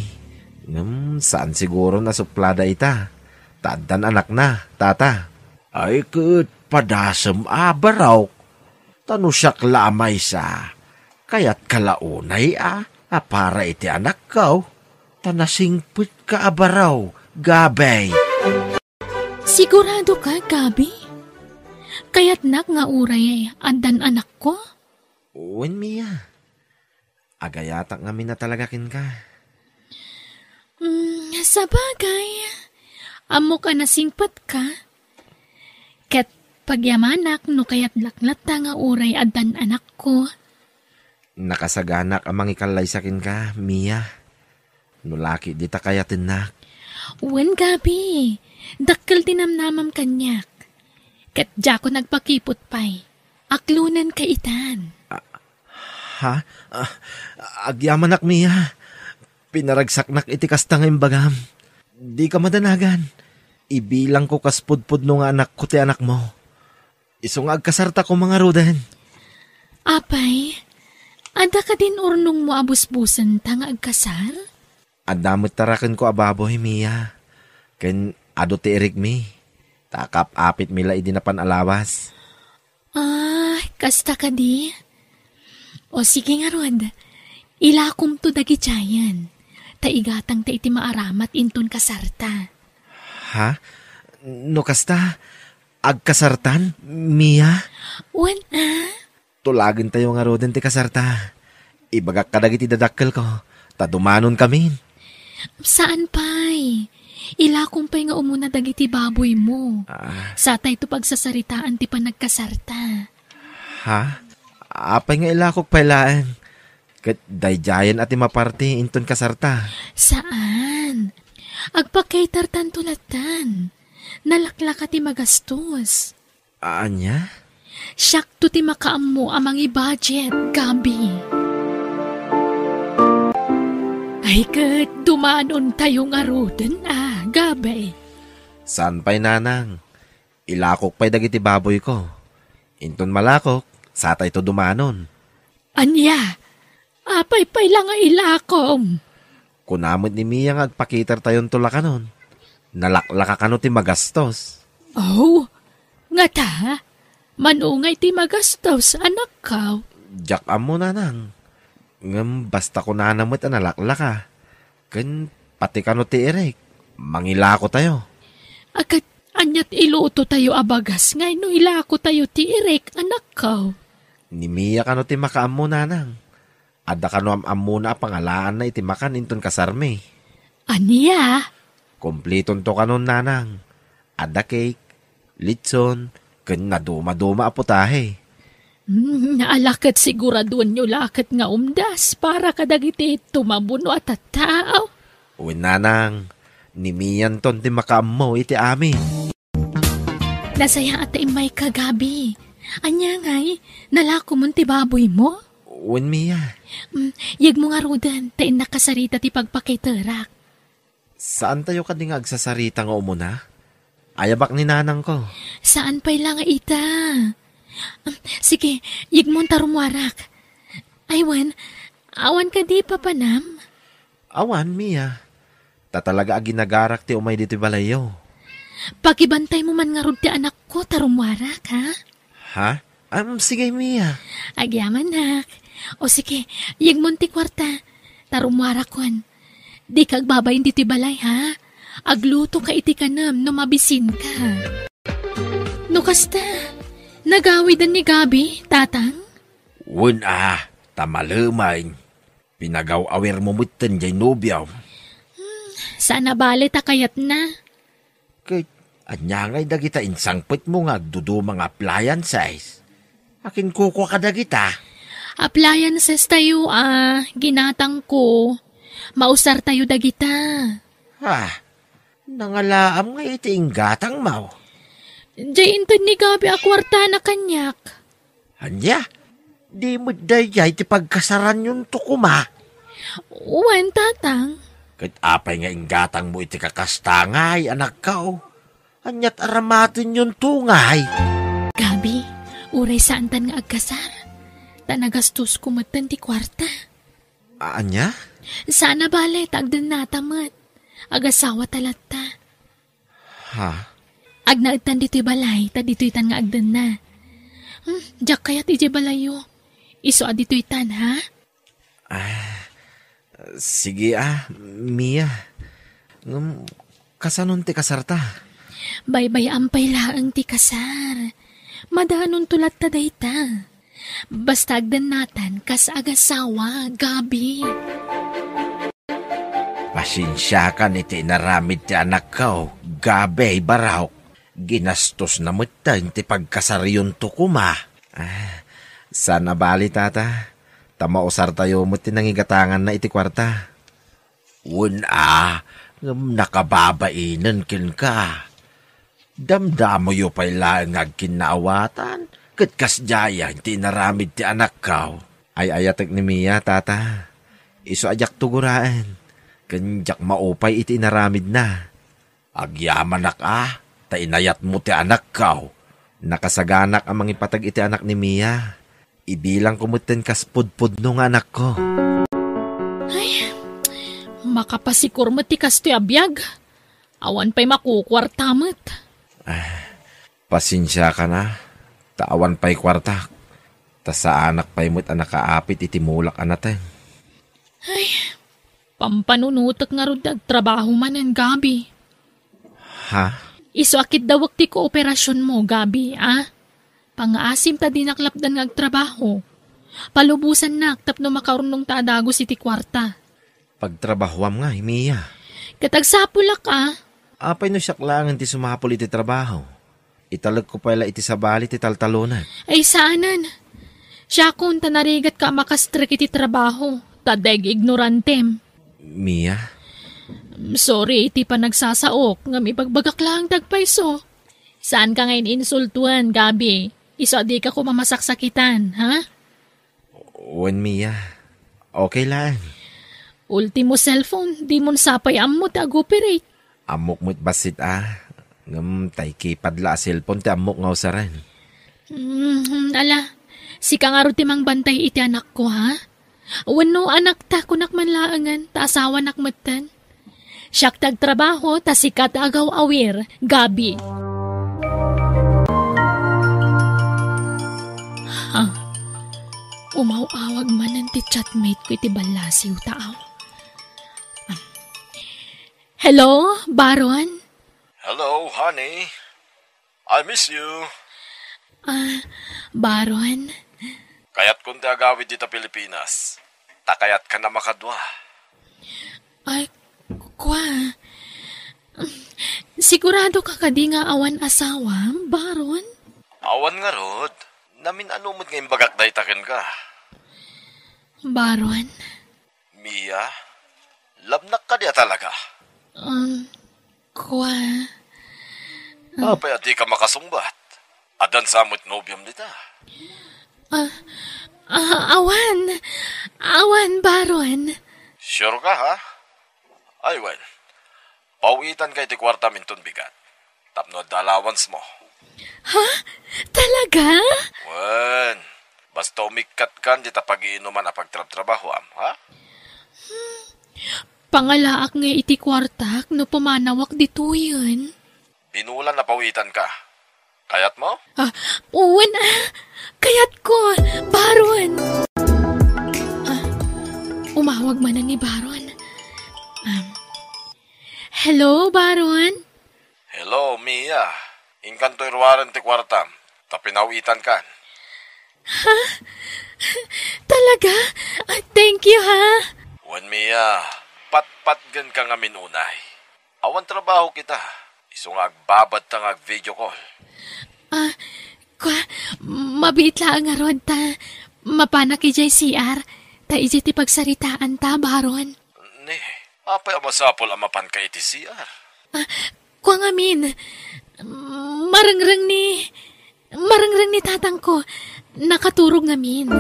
Ngem saan siguron a suplada ita, ta addan anakna, tata. Ay, ket padasem a baraok. Ta no siak la a maysa, kayatka la unay a, a para iti anakko. Ta nasingpetka a baraw, Gabi. Sigurado ka, Gabi? Kayatnak nga uray addan anakko? Wen, Mia. Agayatak ngamin a talaga kenka. Mm, sabagay, ammok a nasingpetka. Ket pagyamanak no kayatnak latta nga uray addan anakko. Nakasaganak a mangikallaysa kenka, Mia. No laki dita kayatennak. Wen, Gabi, dakkel ti namnamam kaniak. Ket diakon agpakiput pay. Aklonenka itan. Ah, ha? Ah, agyamanak, Mia. Pinaragsaknak iti kasta nga imbagam. Dika madanagan. Ibilangko kas pudpudno nga anakko ti anakmo. Isu nga agkasarta koma ngaruden. Apay, adda kadin urnongmo a busbusenta nga agkasar? Adda met tarakenko a baboy, Mia. Ken adu ti irikmi. Ta kaap-apitmi la idi napan a lawas. Ah, kasta kadi? O sige ngarud, ilakomto dagidiayen. Ta igatangta iti maaramat inton kasarta. Ha? No kasta, agkasartan, Mia? Wen a? Tulagentayo ngaruden ti kasarta. Ibagak kadagiti dadakkelko, ta dumanonkamin. Saan pay. Ilakom pay nga umuna dagiti baboymo. Ah. Satayto pagsasaritaan ti panagkasarta. Ha? Apay nga ilakok pay laeng? Ket daydiayen a ti maparti inton kasarta. Saan. Agpa-catertanto lattan. Nalaklaka ti magastos. Ania? Siakto ti makaammo a mangi-budget, Gabi. Ay, ket dumanontayo ngaruden a, Gabi. Saan pay, nanang? Ilakok pay dagiti baboyko. Inton malakok, satayto dumanon. Ania? Apay pay la nga ilakom? Kuna met ni Mia nga agpa-catertayonto la kanon. Nalaklaka kano ti magastos. Oh, ngata? Manungay ti magastos, anakko? Diak ammo, nanang. Ngem basta kunana met a nalaklaka. Ken pati kano ti irik, mangilakotayo. Ket aniat ilutotayo a bagas nga no ilakotayo ti irik, anakko? Ni Mia kano ti makaammo, nanang. Adda kano am-ammona a pangalaanna iti makan inton kasarmi. Ania? Kumplitonto kanon, nanang. Adda cake, litson, ken nadumaduma a putahe. Hmm, ala ket siguraduenyo la ket nga umdas para kadagiti tumabuno a tattao. Wen, nanang, ni Mianton ti makaammo iti amin. Nasayaat ta immayka, Gabi. Ania ngay, nalakomon ti baboymo? Wen, Mia. Mm, yegmo ngaruden, ta innak kasarita ti pagpakiterak. Saantayo kadi nga agsasarita nga umuna? Ayabak ni nanangko. Saan pay la nga ita? Mm, sige, yegmon ta rummuarak. Ay, wen, awan kadi papanam? Awan, Mia. Ta talaga a ginagarak ti umay ditoy balayyo. Pakibantaymo man ngarud ti anakko ta rummuarak, ha? Ha? Am, sige, Mia. Agyamanak. O sige, yegmon ti kuarta. Ta rummuarakon. Dika agbabain ditoy balay, ha? Aglutoka iti kanem no mabisinka. No kasta, nagawiden ni Gabi, tatang? Wen a, ta malemen. Pinagaw-awirmo metten jay nobiom. Hmm, saan a bale ta kayatna. Ket ania ngay dagita insangpetmo nga agduduma nga appliances? Akin kukua kadagita? Appliances tayo, ah, ginatang ko. Mausar tayo dagita. Ah, nangalaam nga iti inggatang, maw? Jay inted ni Gabi a kuartana kaniak. Ania? Di met daydiay ti pagkasaranyonto koma? Wen, tatang. Ket apay nga inggatangmo iti kakasta ngay, anakko? Aniat aramatenyonto ngay? Gabi, uray saantan nga agkasar. Ta nagastosko metten ti kuarta. A-, ania? Saan a bale ta agdennata met. Agasawata latta. Ha? Agnaedtan ditoy balay, ta ditoytan nga agdenna. Hmm, diak kayat idiay balayyo. Isu a ditoytan, ha? Ah, sige a, Mia. Ngem, kasanon ti kasarta? Baybay-am pay laeng ti kasar. Madanonto latta dayta. Basta agdennatan kas agasawa, Gabi. Pasensiakan iti inaramid ti anakko, Gabi, Barok. Ginastosna metten ti pagkasaryonto koma. Ah, saan a bali, Tata. Ta mausartayo met ti nangigatanganna iti kuarta. Wen a, ngem nakababainen kenka. Damdamoyo pay laeng nga agkinnaawatan, ket kasdiayen ti inaramid ti anakko. Ay-ayatek ni Mia, Tata. Isu a diak tugoraen, ken diak maupay iti inaramidna. Agyamanak a, ta inayatmo ti anakko. Nakasaganak a mangipateg iti anak ni Mia. Ibilangko metten kas pudpudno nga anakko. Ay, makapasikur met ti kastoy a biag. Awan pay makukuarta met. Ah, pasensiakan a, ta awan pay kuartak. Ta saanak pay met a nakaapit iti mulak a nateng. Ay, pampanunotek ngarud ti agtrabaho manen, Gabi. Ha? Isu a kiddawek ti kooperasionmo, Gabi, a? Pangaasim ta dinak lapdan nga agtrabaho. Palubosannak tapno makaurnongta a dagus iti kuarta. Pagtrabahoam nga, Mia. Ket agsapulak a. Apay no siak laengen ti sumapul iti trabaho? Italekko pay la iti sabali ti taltalonak. Ay, saanen. Siakon ta narigatka a makastrek iti trabaho, ta dayag ignorantem. Mia? Sorry iti panagsasaok, ngem ibagbagak laeng ti agpayso. Saanka nga in-insultoen, Gabi. Isu a dika koma masaksakitan, ha? Wen, Mia. Okay laeng. Ultimo cellphone, dimon sapay ammo ti ag-operate. Ammok met bassit a. Ngem tay keypad la a cellphone ti ammok nga usaren. Hmm, ala, sika ngarud ti mangbantay iti anakko, ha? Wenno anakta, kunak man laengen, ta asawanak metten. Siak ti agtrabaho, ta sika ti agaw-awir, Gabi. Ha? Umaw-awag manen ti chatmate ko iti ballasiw, taaw. Hello, Baron? Hello, honey. I miss you. Ah, Baron? Kayatkon ti agawid dita Pilipinas. Ta kayatkan a makadua. Ay, kua. Sigurado ka kadi nga awan asawa, Baron? Awan ngarud. Namin-ano met nga imbagak dayta kenka. Baron? Mia, labnak kadi a talaga? Um, kua. Apay a dika makasungbat? Addan sa met nobiom dita? Ah, ah, awan. Awan, Baron. Sure ka, ha? Ay, well. Pawitanka iti kuartam inton bigat. Tapno adda allowance mo. Ha? Talaga? Wen, basta umikkatkan dita pagiinuman a pagtrabtrabahoam, ha? Pangalaak nga iti kuartak no pumanawak ditoyen. Binulan a pawitanka. Kayatmo? Ah, wen, ah. Kayatko, Baron. Ah, umawag manen ni Baron. Um, hello, Baron? Hello, Mia. Inkanto iruaren ti kuartam, ta pinawitankan. Ha? Talaga? Ah, thank you, ha? Wen, Mia, patpatgenka ngamin unay. Awan trabaho kita. Isu nga agbabadta nga ag-video call. Ah, kua, mabiit laeng ngarud ta mapanak idiay C R, ta idiay ti pagsaritaanta, Baron. Ni, apay a masapul a mapanka iti C R? Ah, kua ngamin, marengreng ni, marengreng ni tatangko, nakaturog ngamin.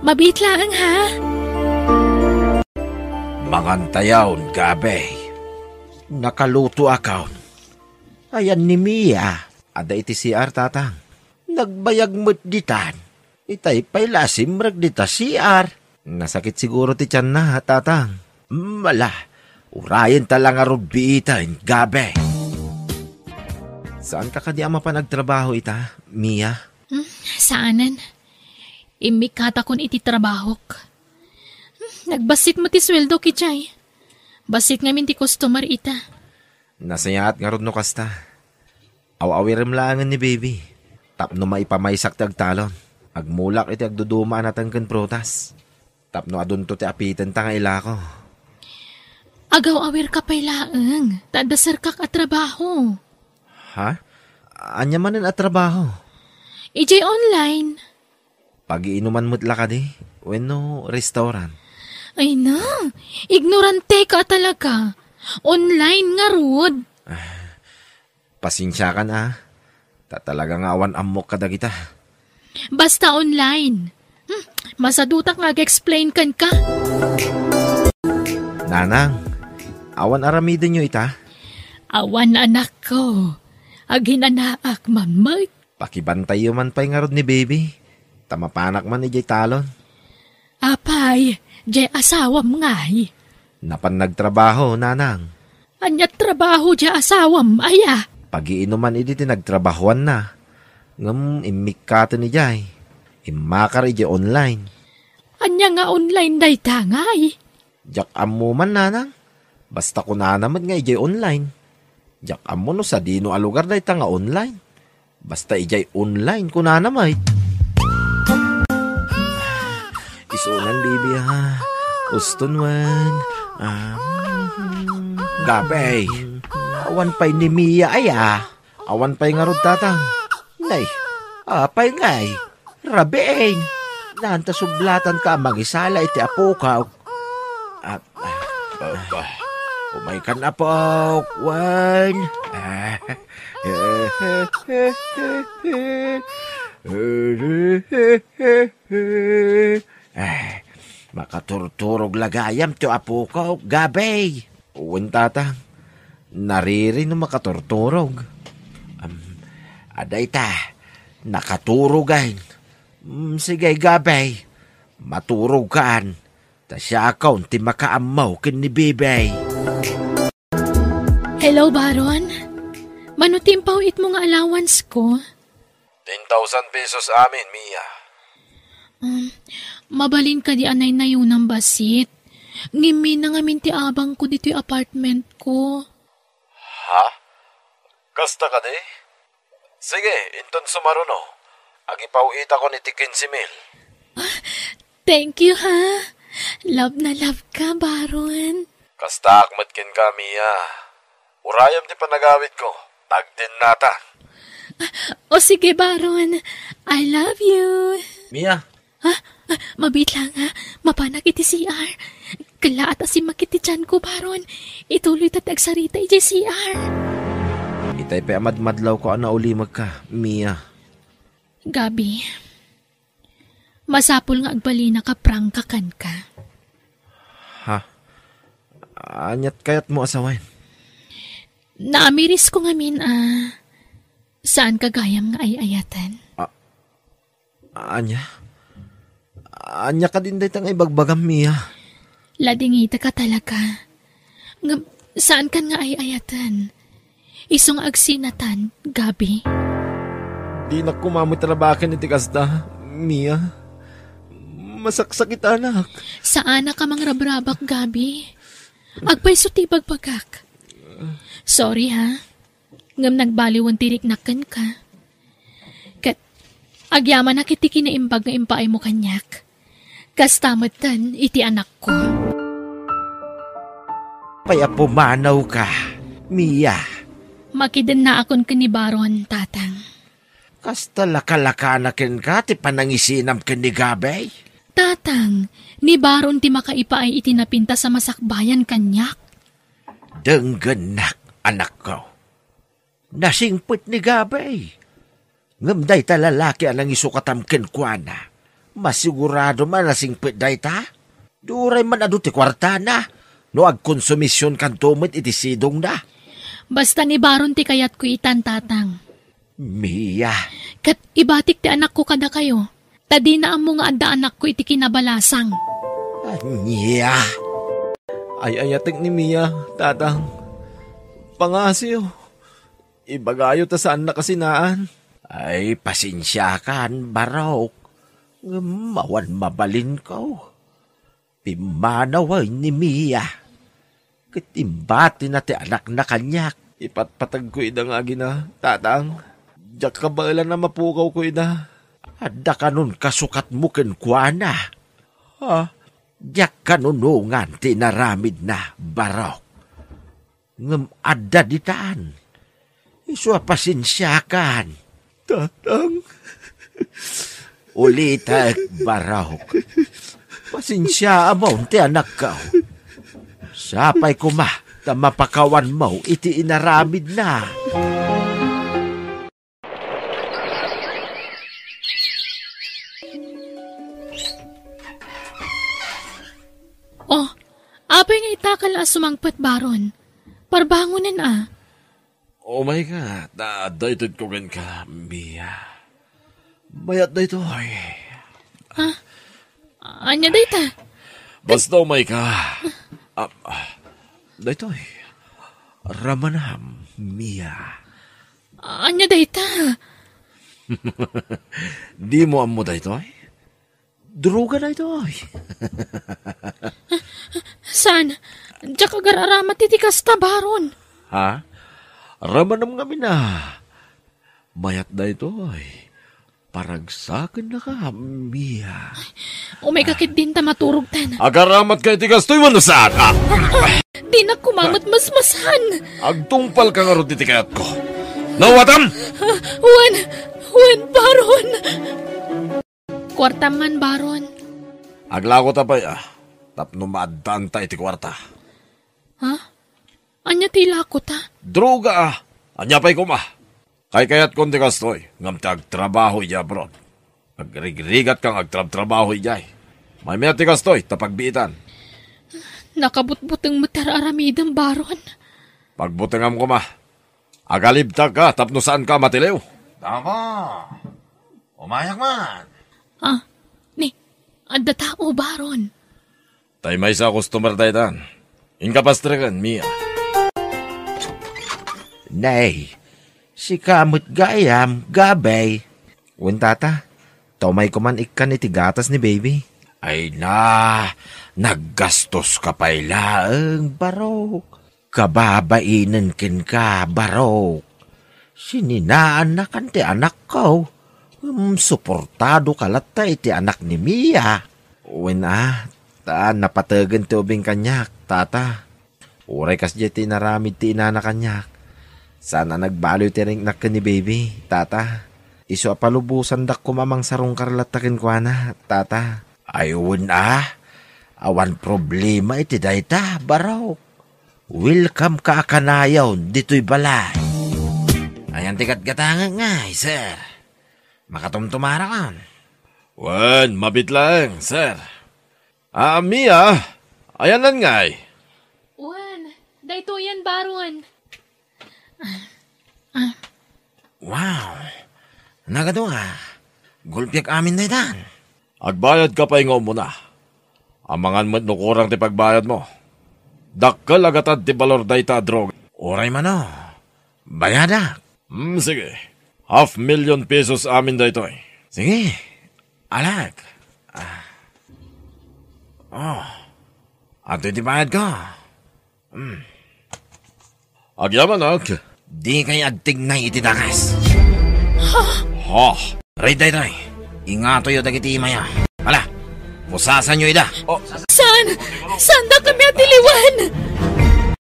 Mabiit laeng, ha? Mangantayon, Gabi. Nakalutoakon. Ayan ni Mia. Adda iti C R, tatang. Nagbayag met ditan. Itay pay la a simrek dita C R. Nasakit siguro ti tianna, tatang. Mala, urayen ta la ngarud biiten, Gabe. Saan ka kadi a mapan agtrabaho ita, Mia? Hmm, saanen. Immikkatakon iti trabahok. Hmm, nagbassit met ti sueldo, idiay. Bassit ngamin ti customer ita. Nasayaat ngarud no kasta. Aw-awirem laengen ni baby. Tapno maipamaysak ti agtalon. Agmulak iti agduduma a nateng ken prutas. Tapno adunto ti apitenta nga ilako. Agaw-awirka pay laeng, ta adda serkak a trabaho. Ha? Ania manen a trabaho? Idiay online. Pagiinuman met la kadi? Wenno restaurant? Ay na, ignoranteka talaga. Online ngarud. Pasensiakan a. Ta talaga nga awan ammok kadagita. Basta online. Hmm, masadutak nga ag-explain kenka. Nanang, awan aramidenyo ita? Awan, anakko. Aginanaak man met. Pakibantayyo man pay ngarud ni baby. Ta mapanak man idiay talon. Apay, diay asawam ngay? Napan nagtrabaho, nanang. Ania trabaho diay asawam, aya? Pagiinuman idi ti nagtrabahoanna. Ngem immikkaten idiay. Immakar idiay online. Ania nga online dayta ngay? Diak ammo man, nanang. Basta kunana met nga idiay online. Diak ammo no sadino a lugar dayta nga online. Basta idiay online, kunana met. Isunan, baby, ha? Uston wen. Ah. Gabay. Awan pay ni Mia, aya. Awan pay ngarud, tatang. Nay, apay ngay? Rabiin. Naan ta sublatan ka a mangisala iti apokaw. Ah, ah, ah. Umaykan, apok, wen. Ah. Eh, makaturturog la gayam ti apokaw, Gabay. Wen, tatang. Nariri no makaturturog. Am, adda ita, nakaturogan. Mm, sige, Gabay. Maturogkan. Ta siakon ti makaammo ken ni Bibay. Hello, Baron. Mano ti impaw-itmo nga allowance ko? Ten thousand pesos amin, Mia. Um, mabalin kadi a naynayonam bassit? Ngimmi na ngamin ti abangko ditoy apartment ko. Ha? Kasta kadi? Sige, inton sumaruno, agipaw-itakon iti quince mil. Thank you, ha? Love na love ka, Baron. Kastaak met kenka, Mia. Urayam ti panagawidko. Tagdennata. O sige, Baron. I love you. Mia. Ha? Ah, mabiit lang, ha? Mapanak iti C R. Kellaat a simmakit ti tianko, Baron. Ituloy ta ti agsarita idiay C R. Itay pay a madmadlawko a naulimekka, Mia. Gabi. Masapul nga agbalinaka prangka kenka. Ha? Aniat kayatmo a sawen? Naamirisko ngamin a saanka gayam nga ay-ayaten. A-, ania? Ania kadin dayta nga ibagbagam, Mia? Ladingitaka talaga. Ngem, saankan nga ay-ayaten. Isu nga agsinatan, Gabi. Dinak koma met rabaken iti kasta, Mia. Masaksakitanak. Saanaka mangrabrabak, Gabi. Agpayso ti ibagbagak. Sorry, ha. Ngem nagbaliwen ti riknak kenka. Ket agyamanak iti kinaimbag nga impaaymo kaniak. Kasta metten iti anakko. Pay a pumanawka, Mia. Makidennaakon ken ni Baron, Tatang. Kasta lakalakana kenka ti panangisinam ken ni Gabay? Tatang, ni Baron ti makaipaay iti napintas a masakbayan kaniak. Denggennak, anakko. Nasingpet ni Gabay. Ngem dayta lalaki a nangisukatam kenkuana, masigurado man a singpet dayta. Uray man adu ti kuartana, no agkonsumisionkanto met iti sidongna. Basta ni Baron ti kayatko itan, Tatang. Mia. Ket ibatik ti anakko kadakayo, ta dina ammo nga adda anakko iti kinabalasang. Ania? Ay-ayatek ni Mia, Tatang. Pangasiw. Ibagayo ta saanna kasinaan. Ay, pasensiakan, Barok. Ngem awan mabalinko. Pimmanawen ni Mia. Ket imbatina ti anakna kaniak. Ipatpategko ida nga agina, Tatang. Diak kabaelan a mapukawko ida. Adda kanon kasukatmo kenkuana? Ha? Diak kanunongan ti inaramidna, Barok. Ngem adda ditan. Isu a pasensiakan. Tatang. Ulitek, Barok. Pasensiaam ti anakko. Sapay koma ta mapakawanmo iti inaramidna. Oh, apay nga itakal a sumangpet, Baron? Parbangonen a. Umayka, ta daytoy ko kenka, Mia. Mayat daytoy. Ha? Ania dayta? Basta umayka. Ah, ah, daytoy. Ramanam, Mia. Ania dayta? Dimo ammo daytoy? Droga daytoy. Saan? Diak agar-aramat iti kasta, Baron. Ha? Ramanam ngamin a. Mayat daytoy. Paragsakennaka, Mia. Umayka ketdin ta maturogtan. Agaramatka iti kastoy wenno saan? Ah! Dinak koma met masmasan. Agtungpalka ngarud iti kayatko. Nawatam? Wen, wen, Baron. Kuartam man, Baron. Aglako ta pay, ah, tapno maaddaanta iti kuarta. Ha? Ania ti ilakota? Droga, ah. Ania pay koma? Kaykayatkon ti kastoy, ngem ti agtrabaho idiay abroad. Agrigrigatka nga agtrabtrabaho idiay. Maymayat ti kastoy, ta pagbiitan. Nakabutbuteng met ti ar-aramidem, Baron. Pagbutengam koma. Agalibtakka tapno saanka a matiliw. Tama. Umayak man. Ah, ni, adda tao, Baron. Tay maysa a customer daytan. Inka pastreken, Mia. Nay, sika met gayam, Gabay. Wen, Tata, ta umayko man ikkan iti gatas ni Baby. Ay na, naggastoska pay laeng, Barok. Kababainen kenka, Barok. Sininaannakan ti anakko. Ngem suportadoka latta iti anak ni Mia. Wen a, ta napategen ti ubing kaniak, Tata. Uray kasdiay ti inaramid ti inana kaniak. Saan a nagbaliw ti riknak ken ni Baby, Tata. Isu a palubosandak koma a mangsarungkar latta kenkuana, Tata. Ay, wen a, awan problema iti dayta, Barok. Welcome ka a kanayon ditoy balay. Ayan ti gatgatangek ngay, sir. Makatumtumarakon. Wen, mabiit laeng, sir. Ah, Mia, ayan ngay. Wen, daytoyen, Baron. Ah, ah. Wow. Nagadu a. Gulpiek amin daytan. Agbayadka pay nga umuna. Amangan met no kurang ti pagbayadmo. Dakkel a gatad ti balor dayta a droga. Uray mano. Bayadak. Hmm, sige. Half million pesos amin daytoy. Sige. Alak. Ah. Oh. Adtoy ti bayadko. Hmm. Agyamanak. Dikay agtignay iti dakes. Ha? Ha? Ready daytoy. Ingatoyo dagiti imayo. Hala, pusasanyo ida. Oh. Saan? Saandakami a tiliwen?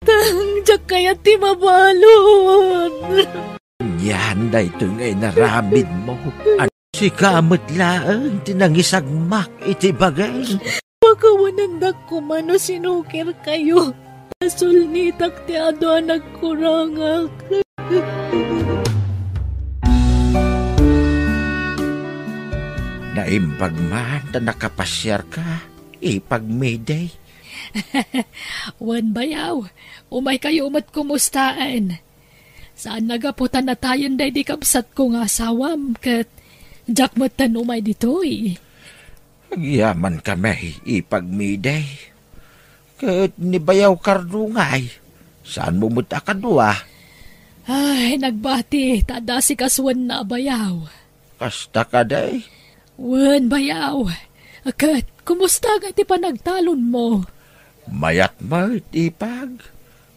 Tang, diak kayat ti mabalud. Ania daytoy nga inaramidmo? Sika met laeng ti nangisagmak iti bagim. Pakawanendak koma no sinukirkayo. Nasulnitak ti adu a nagkurangak. Naimbag man ta nakapasiarka, ipag Mayday. Wen, bayaw, umaykayo met kumustaen. Saan a gapu ta natayen daydi kabsatko nga asawam, ket diak metten umay ditoy. Agyaman kami, Ipag Mide. Ket ni Bayaw Cardo ngay, saanmo met a kadua? Ay, nagbati, ta adda sikasuenna a Bayaw. Kasta kadi? Wen, Bayaw. Ket, kumusta nga ti panagtalonmo? Mayat met, Ipag.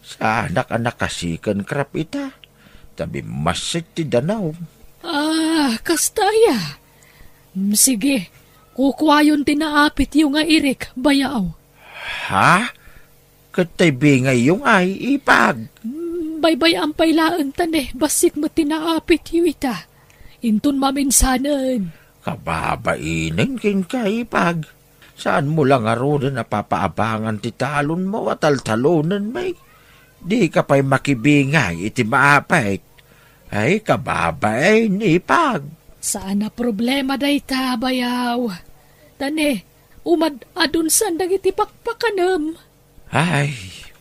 Saanak a nakasi ken krap ita, ta bimmassit ti danum. Ah, kasta aya? Mm, sige, kukuayon ti naapityo nga irik, Bayaw. Ha? Ket tay bingayyo ngay, Ipag? Mm, baybay-am pay laeng ta ne, bassit met ti naapityo ita. Inton maminsanen. Kababainen kenka, Ipag. Saanmo la ngaruden a papaabangan ti talonmo a taltalonenmi? Dika pay makibingay iti maapit. Ay, kababain, Ipag. Saan a problema dayta, Bayaw. Ta ne, umad-adunsan dagiti pakpakanem. Ay,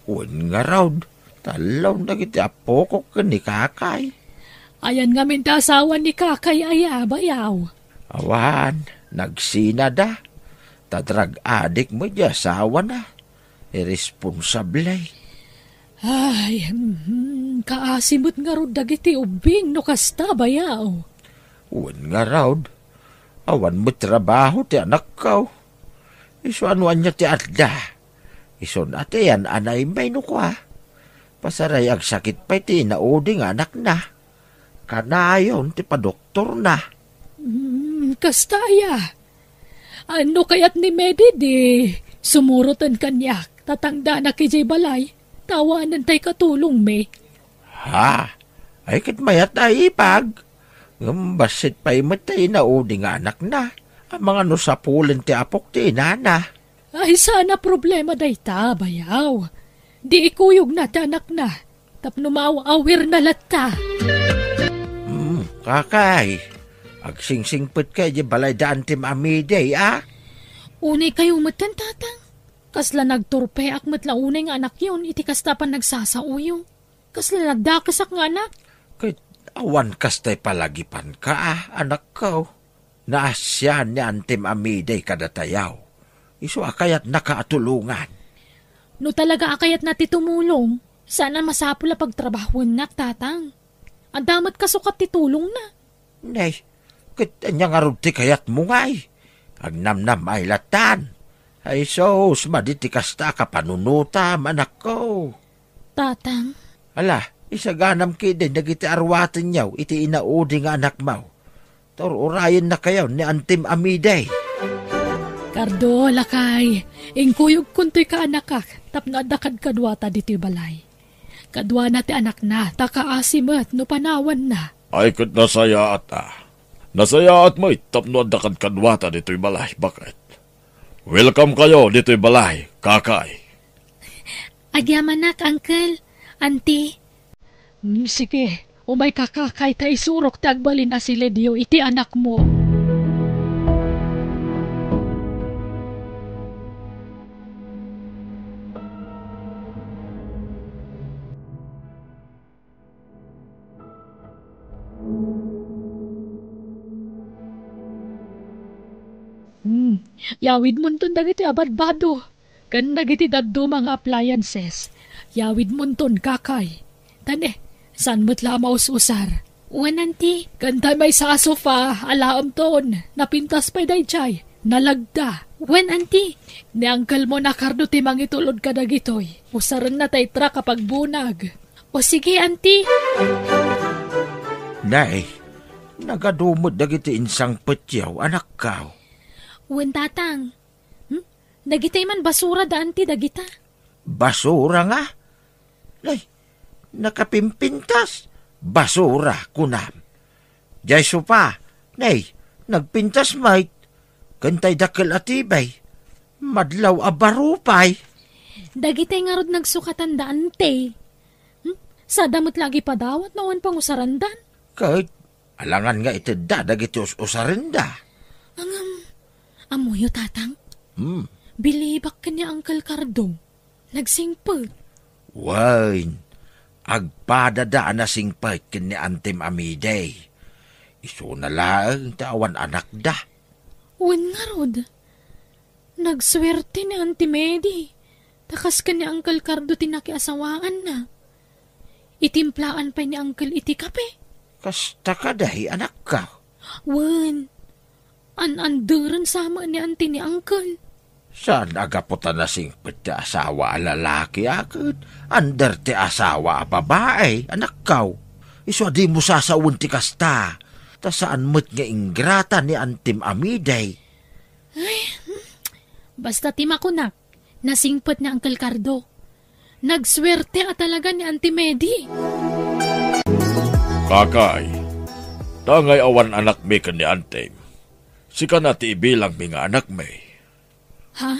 wen ngarud, talon dagiti apokok ken ni kakay. Ayan ngamin ti asawa ni kakay aya, Bayaw? Awan, nagsinada. Ta drug addict met ti asawana. Irresponsable. Ay, mhm, kaasi met ngarud dagiti ubbing no kasta, Bayaw. Wen ngarud, awan met trabaho ti anakko. Isu a no ania ti adda? Isun a ti ayan-anaymi no kua. Pasaray agsakit pay ti inaudi nga anakna. Kanayon ti padoktorna. Mm, kasta aya? Ano kayat ni Medi di sumuroten kaniak, tatangdanak idiay balay, ta awanen tay katulongmi. Ha? Ay, ket mayat a, Ipag. Ngem bassit pay met ti inaudi nga anakna. Amangan no sapulen ti apok ti inana. Ay, saan a problema dayta, Bayaw. Di ikuyogna ti anakna, tapno maaw-awirna latta. Hmm, kakay, agsingsingpetka idiay balay da Antim Amide, a? Unay kayo metten, Tatang. Kasla nagturpeak met la unay nga anakyon iti kasta panagsasaoyo. Kasla nagdakesak nga anak. Ket awan kastay palagipanka, a, anakko. Naasian ni Antim Amide kadatayo. Isu a kayatnaka a tulongan. No talaga a kayatna ti tumulong, saan a masapul a pagtrabahuennak, Tatang. Adda met kasukat ti tulongna. Nay, ket ania ngarud ti kayatmo ngay? Agnamnam-ay lattan. Ay sus, madi ti kasta a kapanunotam, anakko. Tatang. Ala, isaganam ketdi dagiti aruatenyo iti inaudi nga anakmo. Ta ur-urayennakayo ni Antim Amide. Cardo, lakay, inkuyogkontoy kaanakak tapno adda kadkaduata ditoy balay. Kaduana ti anakna, ta kaasi met no panawanna. Ay, ket nasayaat a. Nasayaat met tapno adda kadkaduata ditoy balay, baket. Welcome kayo ditoy balay, kakay. Agyamanak, uncle, auntie. Mm, sige, umayka, kakay, ta isurok ti agbalin a siledyo iti anakmo. Hmm, yawidmonton dagiti abadbado ken dagiti dadduma nga appliances. Yawidmonton, kakay. Ta ne, saan met la a maus-usar? Wen, auntie. Ken tay maysa a sofa a laemton, napintas pay daydiay, nalagda. Wen, auntie. Ni unclemo a Cardo ti mangitulod kadagitoy. Usarenna tay truck a pagbunag. O sige, auntie. Nay, nagadu met dagiti insangpetyo, anakko. Wen, tatang. Hmm? Dagitay man basura da, auntie, dagita. Basura nga? Nay, nakapimpintas? Basura, kunam. Diay sofa, nay, nagpintas met. Ken tay dakkel a T V, madlaw a baro pay. Dagitay ngarud nagsukatan da, auntie. Hmm? Sada met la agipadawat no awan pangusarandan. Ket alangan nga itedda dagiti us-usarenda. Ngem, ammoyo, tatang? Hmm. Bilibak ken ni Uncle Cardo. Nagsingpet. Wen, agpadada a nasingpet ken ni Antim Amide. Isuna laeng ta awan anakda. Wen ngarud, Nagsuerte ni Auntie Medi. Ta kas ken ni Uncle Cardo ti nakiasawaanna. Itimplaan pay ni Uncle iti kape. Kasta kadi, anakko? Wen, an-anderen sa met ni Auntie ni Uncle. Saan a gapu ta nasingpet ti asawa a lalaki a ket under ti asawa a babai, anakko? Isu a dimo sasawen ti kasta, ta saan met nga ingrata ni Auntiem a Medi. Ay, hmm. Basta ti makunak, nasingpet ni Uncle Cardo. Nagsuerte a talaga ni Auntie Medi. Kakay, ta ngay awan anakmi ken ni Auntiem, sika na ti ibilangmi nga anakmi. Ha?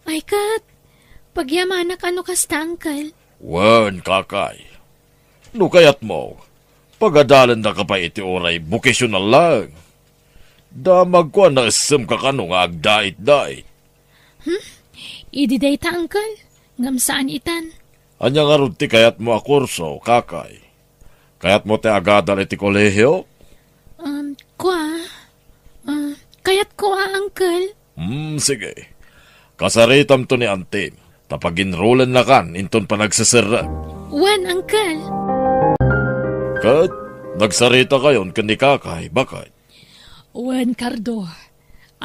Ay ket, pagyamanak a no kasta, Uncle. Wen, Kakay. No kayatmo, pagadalennaka pay iti uray bokasional laeng. Damagko a naessemka kano nga agdait-dait. Hmm? Idi dayta, Uncle. Ngem saan itan. Ania ngarud ti kayatmo a kurso, Kakay? Kayatmo ti agadal iti kolehio? Um, kua? Ah, kayatko a, Uncle. Hmm, sige. Kasaritamto ni Auntiem, ta pag-enrollennakan inton panagseserrek. Wen, Uncle. Ket, nagsaritakayon ken ni Kakay, baket? Wen, Cardo.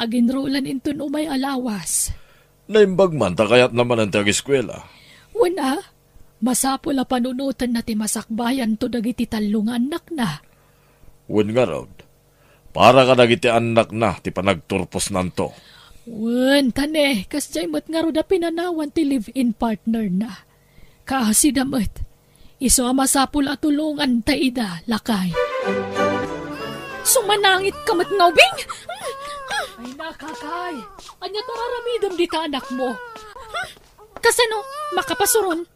Ag-enrollan inton umay a lawas. Naimbag man ta kayatna manen ti ageskuela. Wen a, masapul a panunotenna ti masakbayanto dagiti tallo nga annakna. Wen ngarud, para kadagiti annakna ti panagturposnanto. Wen, ta ne, kasdiay met ngarud a pinanawan ti live-in partnerna. Kaasida met. Isu a masapul a tulonganta ida, lakay. Sumanangit ka met nga ubing! Ay, nakakay! Ania ti aramidem dita anakmo? Kasano? Makapasuron?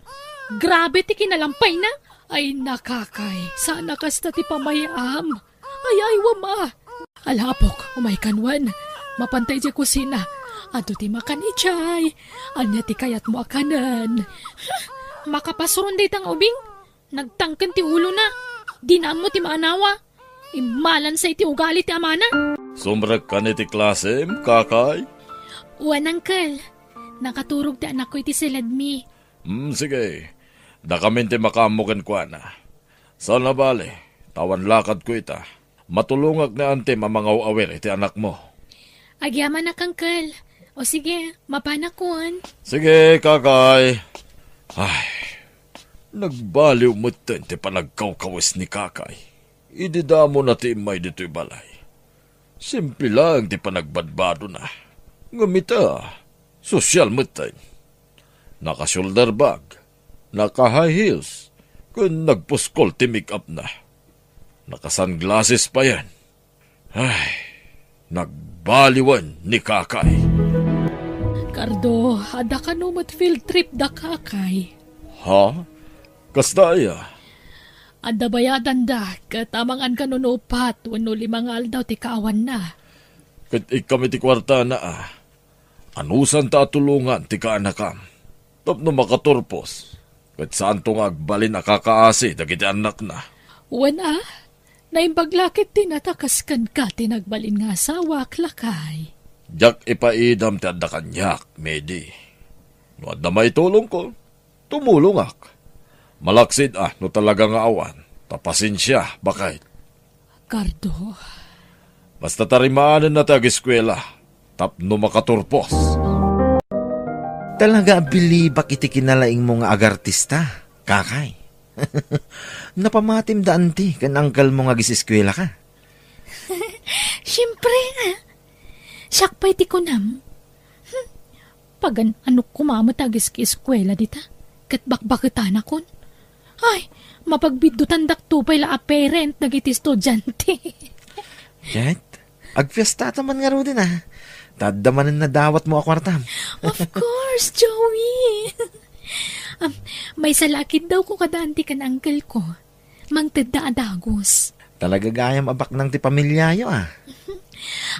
Grabe ti kinalampayna! Ay, nakakay! Saan a kasta ti pamayam! Ay, ay, wama! Alapok, umaykan wen. Mapanta idiay kusina. Adu ti makan idiay. Ania ti kayatmo a kanen? Makapasuron dayta nga ubing? Nagtangken ti ulona. Dina ammo ti maanawa. Immalansa iti ugali ti amana. Sumrekkan iti klasem, Kakay? Wen, Uncle. Nakaturog ti anakko iti siledmi. Hmm, sige. Dakamin ti makaammo kenkuana. Saan a bale, ta awan lakadko ita. Matulongak ni Auntiem a mangaw-awir iti anakmo. Agyamanak, Uncle. O sige, mapanakon. Sige, Kakay. Ay, nagbaliw metten ti panagkawkawes ni Kakay. Idi damona ti immay ditoy balay. Simple laeng ti panagbadbadona. Ngem ita, sosyal metten. Naka-shoulder bag, naka-high heels, ken nagpuskol ti make-upna. Naka-sunglasses payen. Ay, nagbaliwen ni Kakay. Cardo, adda kano met field trip da Kakay? Ha? Kasta aya? Adda bayadanda, ket amangan kano no upat wenno lima nga aldaw ti kaawanna. Ket ikkam iti kuartana a. Anusanta a tulongan ti kaanakam tapno makaturpos, ket saanto nga agbalin a kakaasi dagiti annakna. Wen a, naimbag la ket ti natakas kenka ti nagbalin nga asawak, lakay. Diak ipaidam ti adda kaniak, Medi. No adda maitulongko, tumulongak. Malaksid a no talaga nga awan, ta pasensia, baket. Cardo. Basta tarimaanenna ti ageskuela tapno makaturpos. Talaga a bilibak iti kinalaingmo nga agartista, Kakay. Napamatim da anti ken angkelmo nga agiseskuelaka? Siempre, ah. Siak pay ti kunam. Hmm. Pagan-anok koma met a agiseskuela dita, ket bakbaketanakon. Ay, mapagbiddutan dakto pay la a parent dagiti estudiante. Ket, agfiestata man ngaruden a. Ta adda manen nadawatmo a kuartam. Of course, Joey. Am, maysa la a kiddawko kada anti ken angkelko. Mangtedda a dagus. Talaga gayam a baknang ti pamiliayo a.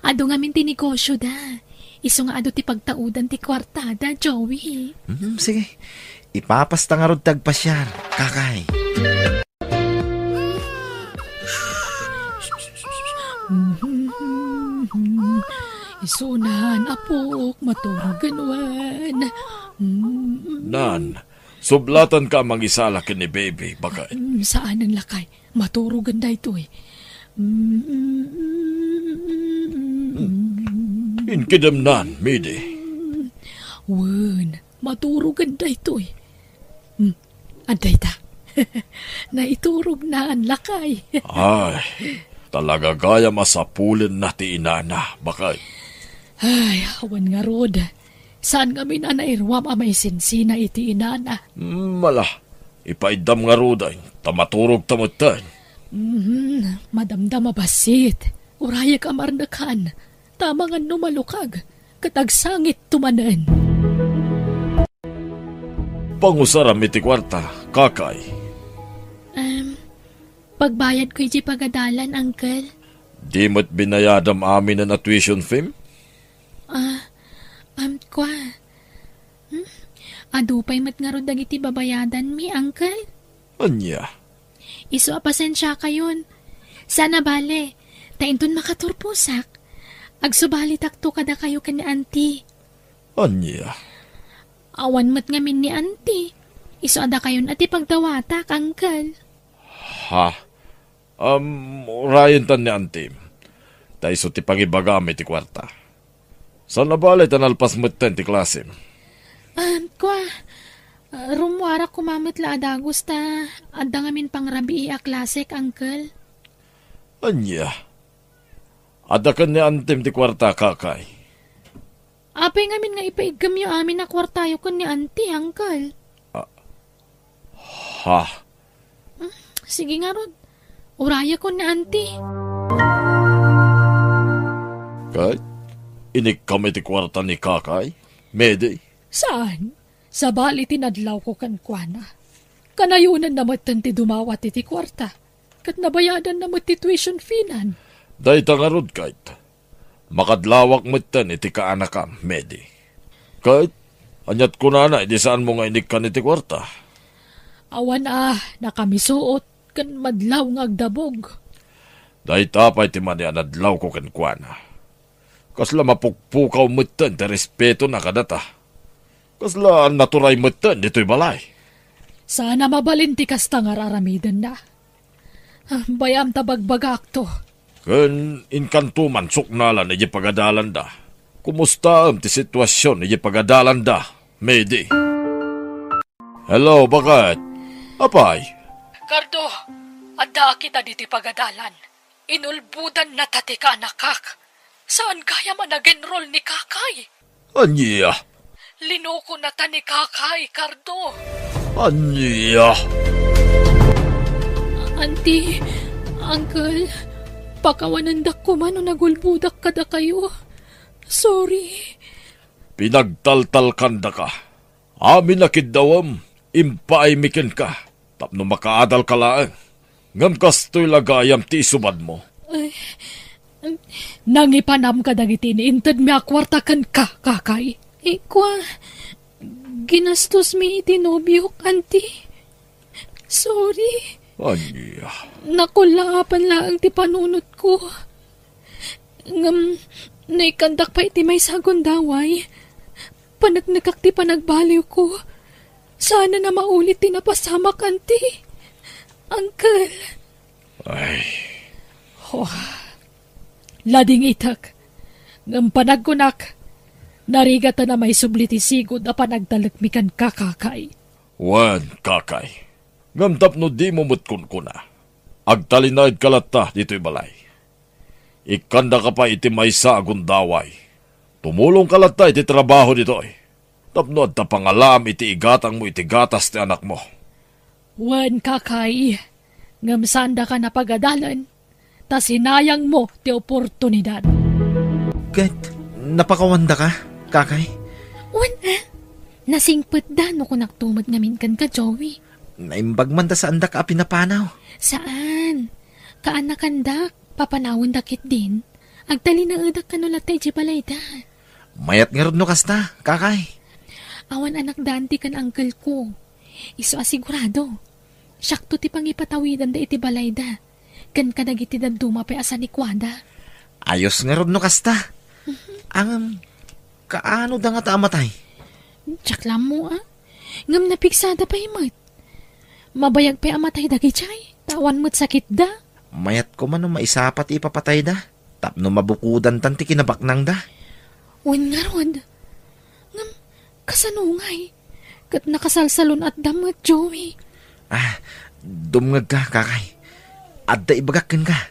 Adu ngamin ti negosio da. Isu nga adu ti pagtaudan ti kuartada, Joey. Hmm, sige. Ipapasta ngarud ti agpasiar, Kakay. Isunan, apok, maturogen wen. Mm. Nan, sublatanka a mangisala ken ni Baby, baket. Mm, saanen, lakay. Maturogen daytoy. Mm. Inkidem nan, Midi. Wen, maturogen daytoy. Mm. Adda ita. Naiturognan, lakay. Ay, talaga gayam a sapulenna ti inana, baket. Ay, awan ngarud. Saan ngamin a nairuam a maisinsina iti inana? Mm, ala, ipaiddam ngaruden, ta maturogta metten. Mhm, madamdama bassit. Urayek a marnekan. Ta amangan no malukag, ket agsangitto manen. Pangusaram iti kuarta, kakay. Em, pagbayadko iti pagadalan, uncle. Di met binayadam aminen a tuition fee? Ah, am, kua. Hmm? Adu pay met ngarud dagiti babayadanmi, uncle? Ania? Isu a pasensiakayon. Saan a bale, ta inton makaturposak, agsubalitakto kadakayo ken ni Auntie. Ania? Awan met ngamin ni Auntie. Isu a dakayon a ti pagdawatak, uncle. Ha? Um, urayentan ni Auntie. Ta isu ti pangibagam iti kuarta. Saan a bale ta nalpas metten ti klasem? Ah, kua, ah, rummuarak koma met la a dagus ta adda ngamin pangrabii a klasek, uncle. Ania? Adda ken ni Antem ti kuarta, kakay? Apay ngamin nga ipaiggemyo amin a kuartayo ken ni Auntie, uncle? Ah, ha? Hmm, sige ngarud. Urayakon ni Auntie. Ket, inikkam iti kuarta ni kakay, Medi? Saan? Sabali ti nadlawko kenkuana. Kanayonenna metten ti dumawat iti kuarta, ket nabayadanna met ti tuition fee-nan. Dayta ngarud, ket makadlawak metten iti kaanakam, Medi. Ket, aniat kunana idi saanmo nga inikkan iti kuarta? Awan a, nakamisuot ken madlaw nga agdabog. Dayta pay ti mani a nadlawko kenkuana. Kasla mapukpukaw metten ti respetona kadata. Kasla naturay metten ditoy balay. Saan a mabalin ti kasta nga ar-aramidenna. Ah, bay-am ta bagbagakto. Ken inkanto man suknalan idiay pagadalanda. Kumustaem ti situasion idiay pagadalanda, Medi? Hello, baket? Apay? Cardo, addaak ita ditoy pagadalan. Inulbodannata ti kaanakak. Saan gayam a nag-enroll ni kakay? Ania? Linokonata ni kakay, Cardo. Ania? Auntie, uncle, pakawanendak koma no nagulbodak kadakayo. Sorry. Pinagtaltalkandaka. Amin a kiddawem, impaaymi kenka, tapno makaadalka laeng. Ngem kastoy la gayam ti isubadmo. Ay, nangipanam kadagiti inintedmi a kuarta kenka, kakay. Ikua, ginastosmi iti nobiok, auntie. Sorry. Ania? Nakullaapan laeng ti panunotko. Ngem, naikkandak pay iti maysa a gundaway. Paneknekak ti panagbaliwko. Saanen a maulit ti napasamak, auntie. Uncle. Ay. Oh. Ladingitek. Ngem panagkunak, narigaten a maisubli ti sigud a panagtalekmi kenka, kakay. Wen, kakay. Ngem tapno dimo met kunkuna, agtalinaedka latta ditoy balay. Ikkandaka pay iti maysa a gundaway. Tumulongka latta iti trabaho ditoy, tapno adda pangalaam iti igatangmo iti gatas ti anakmo. Wen, kakay, ngem saandaka a pagadalen, ta sinayangmo ti oportunidad. Ket napakawandaka, kakay? Wen, a? Nasingpetda no kunakto met ngamin kenka, Joey. Naimbag man ta saandak a pinapanaw. Saan? Kaanakandak, papanawendak ketdin. Agtalinaedak kano latta idiay balayda. Mayat ngarud no kasta, kakay. Awan anak da auntie ken uncle ko. Isu a sigurado. Siakto ti pangipatawidanda iti balayda. Ken kadagiti dadduma pay a sanikuada. Ayos ngarud no kasta. Mhm. Ngem, kaano da ngata a matay? Diak la ammo, a. Ngem napigsada pay met. Mabayag pay a matay dagidiay, ta awan met sakitda. Mayat koma no maisapa ti ipapatayda, tapno mabukodantan ti kinabaknangda. Wen ngarud. Ngem, kasano ngay? Ket nakasalsalun-atda met, Joey. Ah, dumngegka, kakay. Adda ibagak kenka.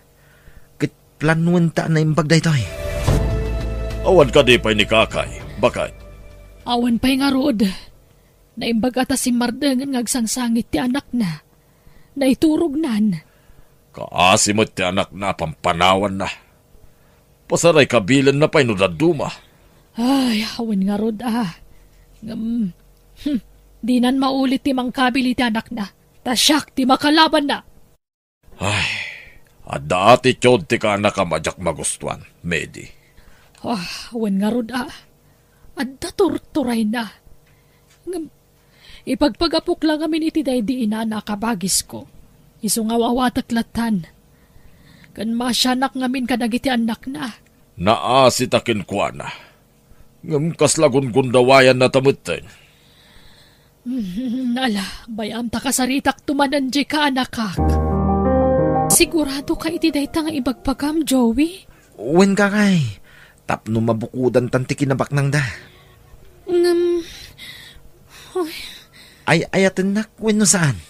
Ket planuenta a naimbag daytoy. Awan kadi pay ni kakay, baket? Awan pay ngarud. Naimbag a ta simmardengen nga agsangsangit ti anakna. Naiturognan. Kaasi met ti anakna a pampanawanna. Pasaray kabilenna pay no dadduma. Ay, awan ngarud, a. Ngem, hmm, dinan maulit ti mangkabil iti anakna. Ta siak ti makalabanna. Ay, adda attitude ti kaanakam a diak magustuan, Medi. Ah, wen ngarud, a. Adda turturayna. Ngem, ipagpagapok la ngamin iti daydi inana a kabagisko. Isu nga aw-awatek lattan. Ken maasianak ngamin kadagiti annakna. Naasita kenkuana. Ngem kasla gunggundawayannata metten. Mm, ala, bay-am ta kasaritakto manen dika, anakak. Siguradoka iti dayta nga ibagbaga, Joey? Wen, kakay, tapno mabukodantan ti kinabaknangda. Ngem, oy. Ay-ayatennak wenno saan?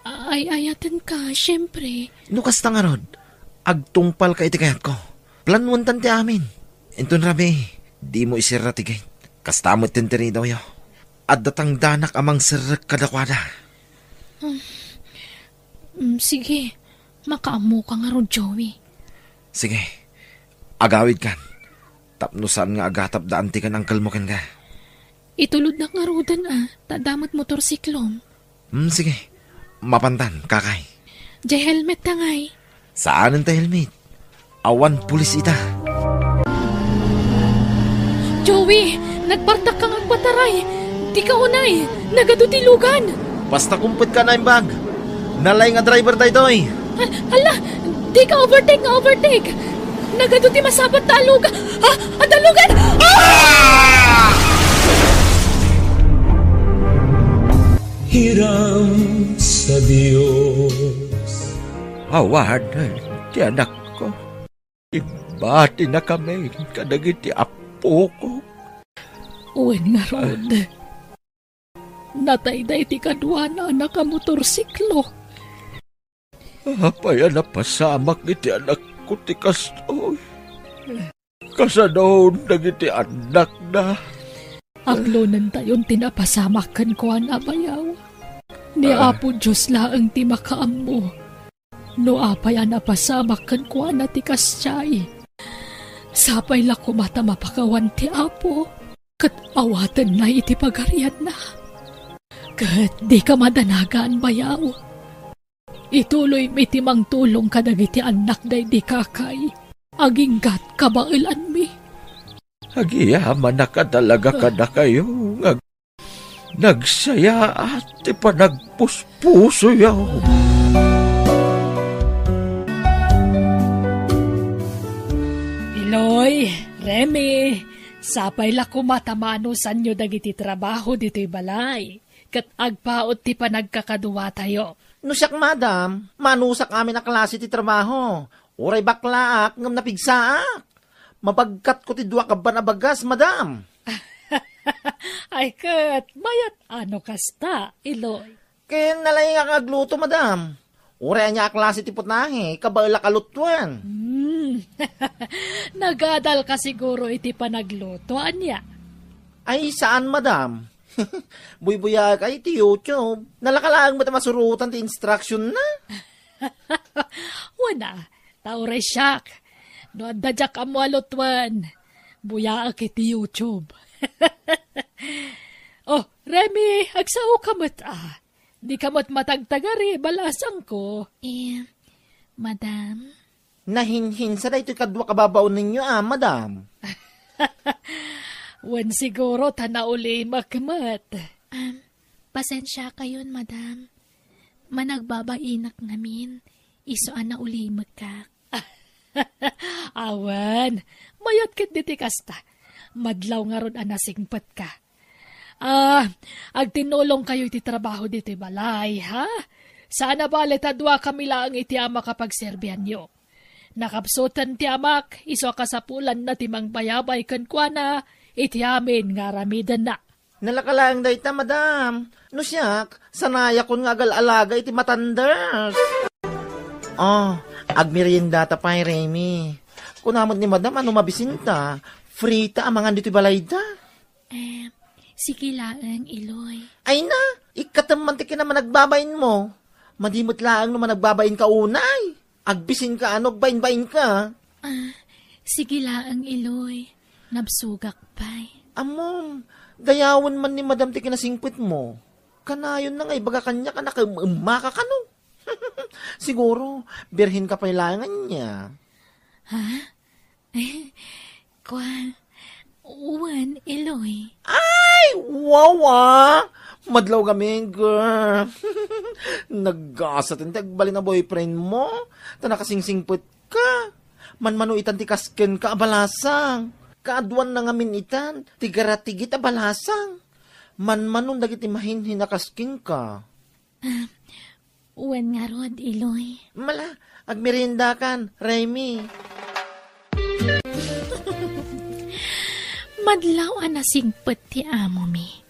Ay-ayatenka, siempre. No kasta ngarud, agtungpalka iti kayatko. Planuentan ti amin. Inton rabii, dimo iserra ti gate. Kasta met ti ridoyo. Adda tangdanak a mangserrek kadakuada. Mm, mm, sige. Makaammoka ngarud, Joey. Sige. Agawidkan. Tapno saan nga agatap da anti ken angkelmo kenka. Itulodnak ngaruden, a, ta adda met motorsiklom. Hmm, sige. Mapantan, kakay. Diay helmet ta ngay. Saanen ta helmet? Awan pulis ita. Joey, nagpartakka nga agpataray. Dika unay, nagadu ti lugan. Basta kumpetka a naimbag. Nalay nga driver daytoy. Al-, ala, dika overtake nga overtake. Nagadu ti masabat ta aluga. Ha? Adalugan! Ah! Hiram sa Dios. Awanen ti anakko. Ibatinakami kadagiti appoko. Wen ngarud. Natayda iti kaduana a nakamotorsiklo. Apay a napasamak iti anakko ti kastoy? Kasano dagiti annakna? Aklonentayon ti napasamak kenkuana, bayaw. Ni Ah. Apo Dios laeng ti makaammo. No apay a napasamak kenkuana ti kasdiay, sapay la koma ta mapakawan ti Apo, ket awatenna iti pagarianna. Ket dika madanagan, bayaw. Ituloymi ti mangtulong kadagiti annak daydi kakay, aginggat kabaelanmi. Agyamanak a talaga kadakayo nga nagsayaat ti panagpuspusoyo. Iloy, Remy, sapay la koma ta manusanyo dagiti trabaho ditoy balay, ket agpaut ti panagkakaduatayo. No siak, madam, manusak amin a klase ti trabaho. Uray baklaak ngem napigsaak. Mabagkatko ti dua kabban a bagas, madam. Ay ket, mayat a no kasta, Iloy. Ken nalaingak nga agluto, madam. Uray ania a klase ti putahe, kabaelak a lutoen. Hmm. Nagadalka siguro iti panagluto, ania? Ay, saan, madam. Buybuyaek iti YouTube. Nalaka laeng met a masurotan ti instructionna. Wen a, ta uray siak. No adda diak ammo a lutoen, buyaek iti YouTube. Oh, Remy, agsaoka met a. Dika met matagtagari, balasangko. Eh, madam? Nahinhinsa daytoy kadua kababaonenyo a, madam. Wen siguro ta naulimek met. Am, pasensiakayon, madam. Managbabainak ngamin, isu a naulimekak. Awan, mayat ket ditoy kasta. Madlaw ngarud a nasingpetka. Ah, agtinnulongkayo iti trabaho ditoy balay, ha? Saan a bale ta duakami laeng iti a makapagserbianyo. Nakapsuten ti amak, isu a kasapulanna ti mangbayabay kenkuana iti amin nga aramidenna. Nalaka laeng dayta, madam. No siak, sanayakon nga agal-alaga iti matanders. Oh, agmeriendata pay, Remy. Kuna met ni madam a no mabisinta, free ta a mangan ditoy balayda. Eh, sige laeng, Iloy. Ay na, ikkatem man ti kinamanagbabainmo. Madi met laeng no managbabainka unay. Agbisinka a no agbainbainka. Ah, sige laeng, Iloy. Nabsogak pay. Ammom, dayawen man ni madam ti kinasingpetmo. Kanayon na nga ibaga kaniak a nakaem-emmaka kano. Siguro, birhen ka pay laeng ania. Ha? Kua, wen, Iloy. Ay, wawa! Madlaw gamin, girl. Naggasat ti agbalin a boyfriend mo, ta nakasingsingpet ka. Manmano itan ti kasken ka a balasang. Kaaduan na ngamin itan, ti garatigit a balasang. Manmano dagiti mahinhin a kasken ka. Ah, wen ngarud, Iloy. Mala, agmeriendakan, Remy. Madlaw a nasingpet ti amomi.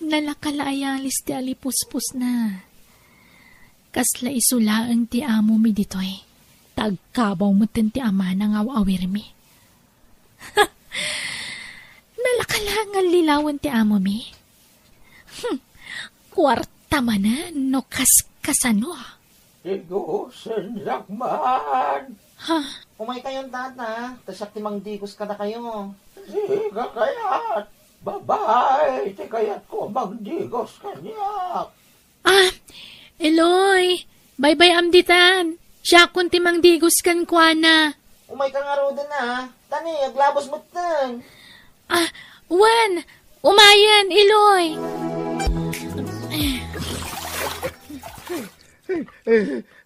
Nalaka la a yalis ti alipuspusna. Kasla isu laeng ti amomi ditoy. Ta agkabaw metten ti amana nga aw-awirmi. Nalaka la nga lilawen ti amomi. Hmm, kuarta manen no kaskasano. Digosendak man. Ha? Umaykayon, tata. Ta siak ti mangdigos kadakayo. Dika kayat. Babae ti kayatko a mangdigos kaniak. Ah, Eloy, baybay-am ditan. Siakon ti mangdigos kenkuana. Umayka ngaruden, a. Tani, aglabos metten. Ah, wen, umayen, Eloy.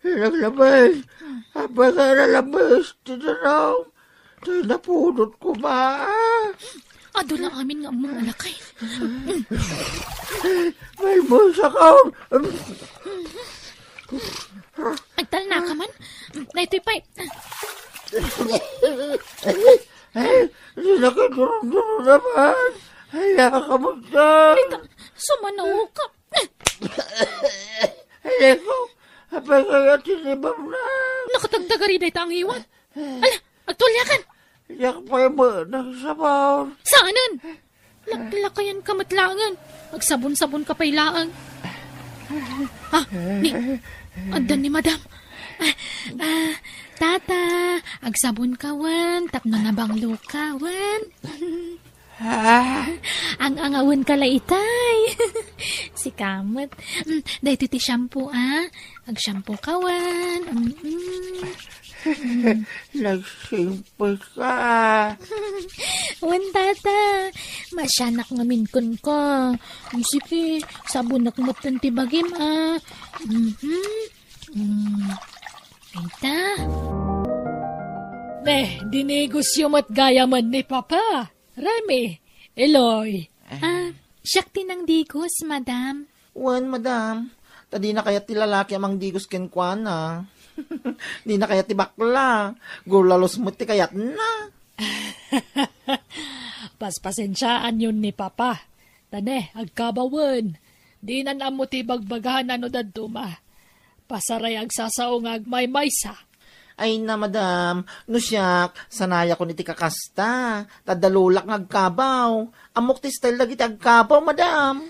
Naglabas. Apay nga nalabas ti danum? Tay napudot koma. Adu la amin nga ammom a lakay. May musakaw. Agtalnaka man. Daytoy pay. Ay, di na kadurog-durog naman. Ay, nakakamagdan. Ay, ta-, sumanaw ka. Ay, ko. Apay kaya tinibam na? Nakatagtagari dayta a ngiwat. Ala, agtuliakan. Yak pay mo nang sabon. Saanen? Laklakayan ka met laengen. Agsabon-sabon ka pay laeng. Ah, ni, addan ni madam. Ah, ah, tata, agsabon ka wen, tapno nabanglo ka wen. Ah. Ang-angawen ka la itay. Sika met. Mm, daytoy ti shampoo, a. Agshampoo ka wen. Mm-mm. Nagsimpay ka. Wen, tata. Masianak ngamin kenka. Mm, sige, sabonak metten ti bagim, a. Mhm. Mm. Ita. Ne, dinigosyo met gayamen ni Papa. Remy, Eloy. Ah, siak ti nangdigos, madam. Wen, madam. Ta dina kayat ti lalaki a mangdigos kenkuana. Dina kayat ti bakla. Gulalos met ti kayatna. Paspasensiaanyon ni Papa. Ta ne, agkabawen. Dinan ammo ti bagbagana no dadduma. Pasaray agsasao nga agmaymaysa. Ay na, madam, no siak, sanayakon iti kakasta. Ta adda lolak nga agkabaw. Ammok ti style dagiti agkabaw, madam.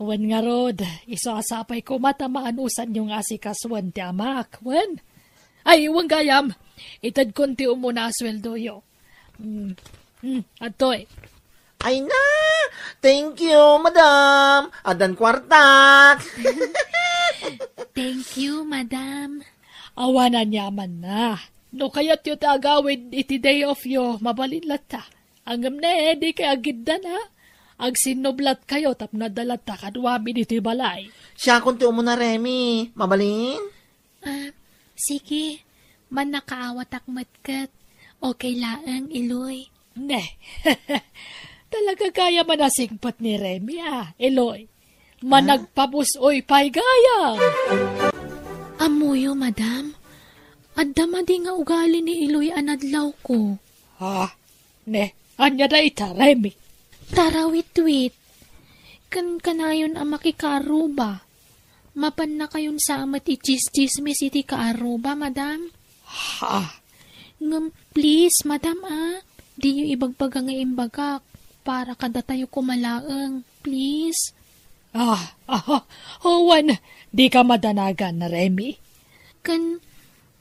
Wen ngarud, isu a sapay koma ta maanusanyo nga asikasuen ti amak. Wen? Ay, wen gayam. Itedkon ti umuna a sueldoyo. Mm. Mm, adtoy. Ay na! Thank you, madam! Addan kuartak! Thank you, madam. Awan aniamanna. No kayatyo ti agawid iti day off yo, mabalin latta. Ngem ne, dikay agiddana. Agsinnublatkayo tapno adda latta kaduami ditoy balay. Siakon ti umuna, Remy. Mabalin? Ah, sige. Mannakaawatak met ket okay laeng, Iloy. Ne, talaga gayam a nasingpet ni Remy, a, Iloy. Managpabus-oy pay gayam. Ammoyo, madam. Adda madi nga ugali ni Iloy a nadlawko. Ha? Ne, ania dayta, Remy? Tarawitwit. Ken kanayon a makikaarruba. Mapannakayon sa met itsistsismis iti kaarruba, madam. Ha? Ngem please, madam, a, diyo ibagbaga nga imbagak. Para kadatayo koma laeng. Please. Ah, ah, wen, dika madanagan, Remy. Ken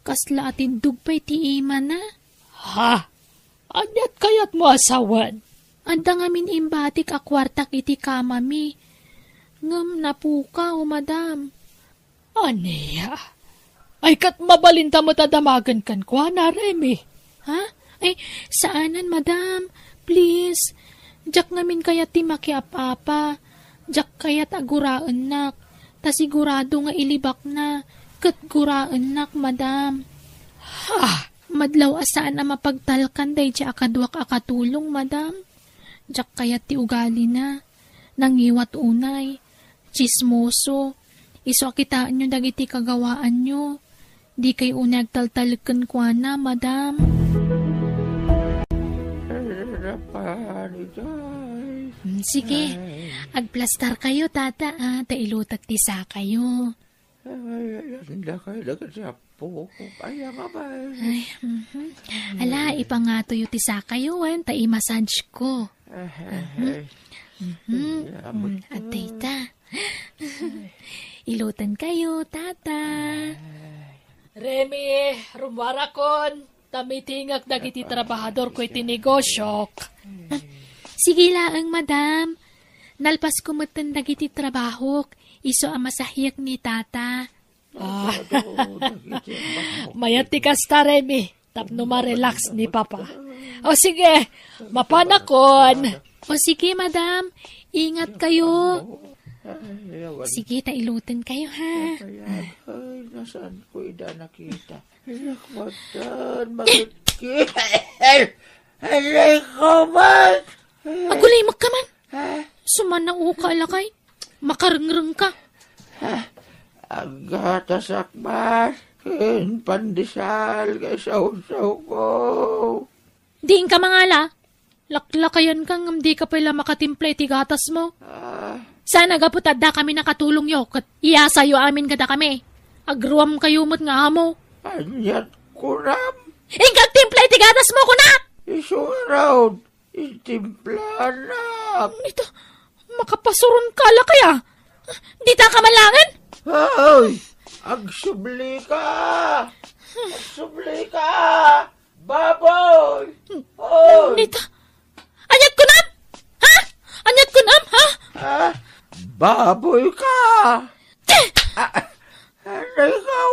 kasla a tindog pay ti imana. Ha? Ania't kayatmo a sawen? Adda ngamin imbatik a kuartak iti kamami. Ngem napukaw, madam. Ania? Ay, ket mabalinta met a damagen kenkuana, Remy. Ha? Ay, saanen, madam. Please. Diak ngamin kayat ti makiap-apa. Diak kayat a guraennak. Ta sigurado nga ilibakna. Ket guraennak, madam. Ha? Madlaw a saan a mapagtalkan daydi a kaduak a katulong, madam. Diak kayat ti ugalina. Nangiwat unay. Tsismoso. Isu a kitaenyo dagiti kagawaanyo. Dikay unay agtaltalek kenkuana, madam. Mm, sige. Ay. Agplastar kayo, tata, ah. Ta ilutek ti sakayo. Ay, ay, ay, dakay, dakay, siya. Poko, ay, ang abay. Ay, mhm. Ala, ipangatoyo ti sakayo, wen, ta i-massage ko. Ay, ay, ay. Mhm. Mm, adtoy ta. Ilutan kayo, tata. Remy, rummuarakon. Ta mitingek dagiti trabahadorko iti negosiok. Sige laeng, madam. Nalpasko metten dagiti trabahok. Isu a masahiek ni tata. Ah. Mayat ti kasta, Remy, tapno ma-relax ni Papa. O sige, mapanakon. O sige, madam, ingat kayo. Sige, ta ilutan kayo, ha? Ay, nasaan ko ida nakita? Nakmatan, magitki. Aray ko, man! Agulimek ka man. Ha? Sumanao ka, lakay. Makarengreng ka. Ha? Aggatasak man ken pandesal nga isawsaw ko. Diin ka mangala? Laklakayan ka ngem dika pay la makatimpla iti gatasmo. Ah. Saan a gapu ta adda kami nakatulongyo ket iyasayo amin kadakami. Agruam kayo met nga amo. Aniat kunam? Inka agtimpla iti gatasmo, kunak! Isu ngarud, intimplanak. Ita, makapasuron ka, lakay, a. Dita ka man laengen? Ay, agsubli ka! Agsubli ka! Baboy! Oy! Nita, aniat kunam? Ha? Aniat kunam, ha? Ah, baboy ka! Ti! Ah, ano ikaw?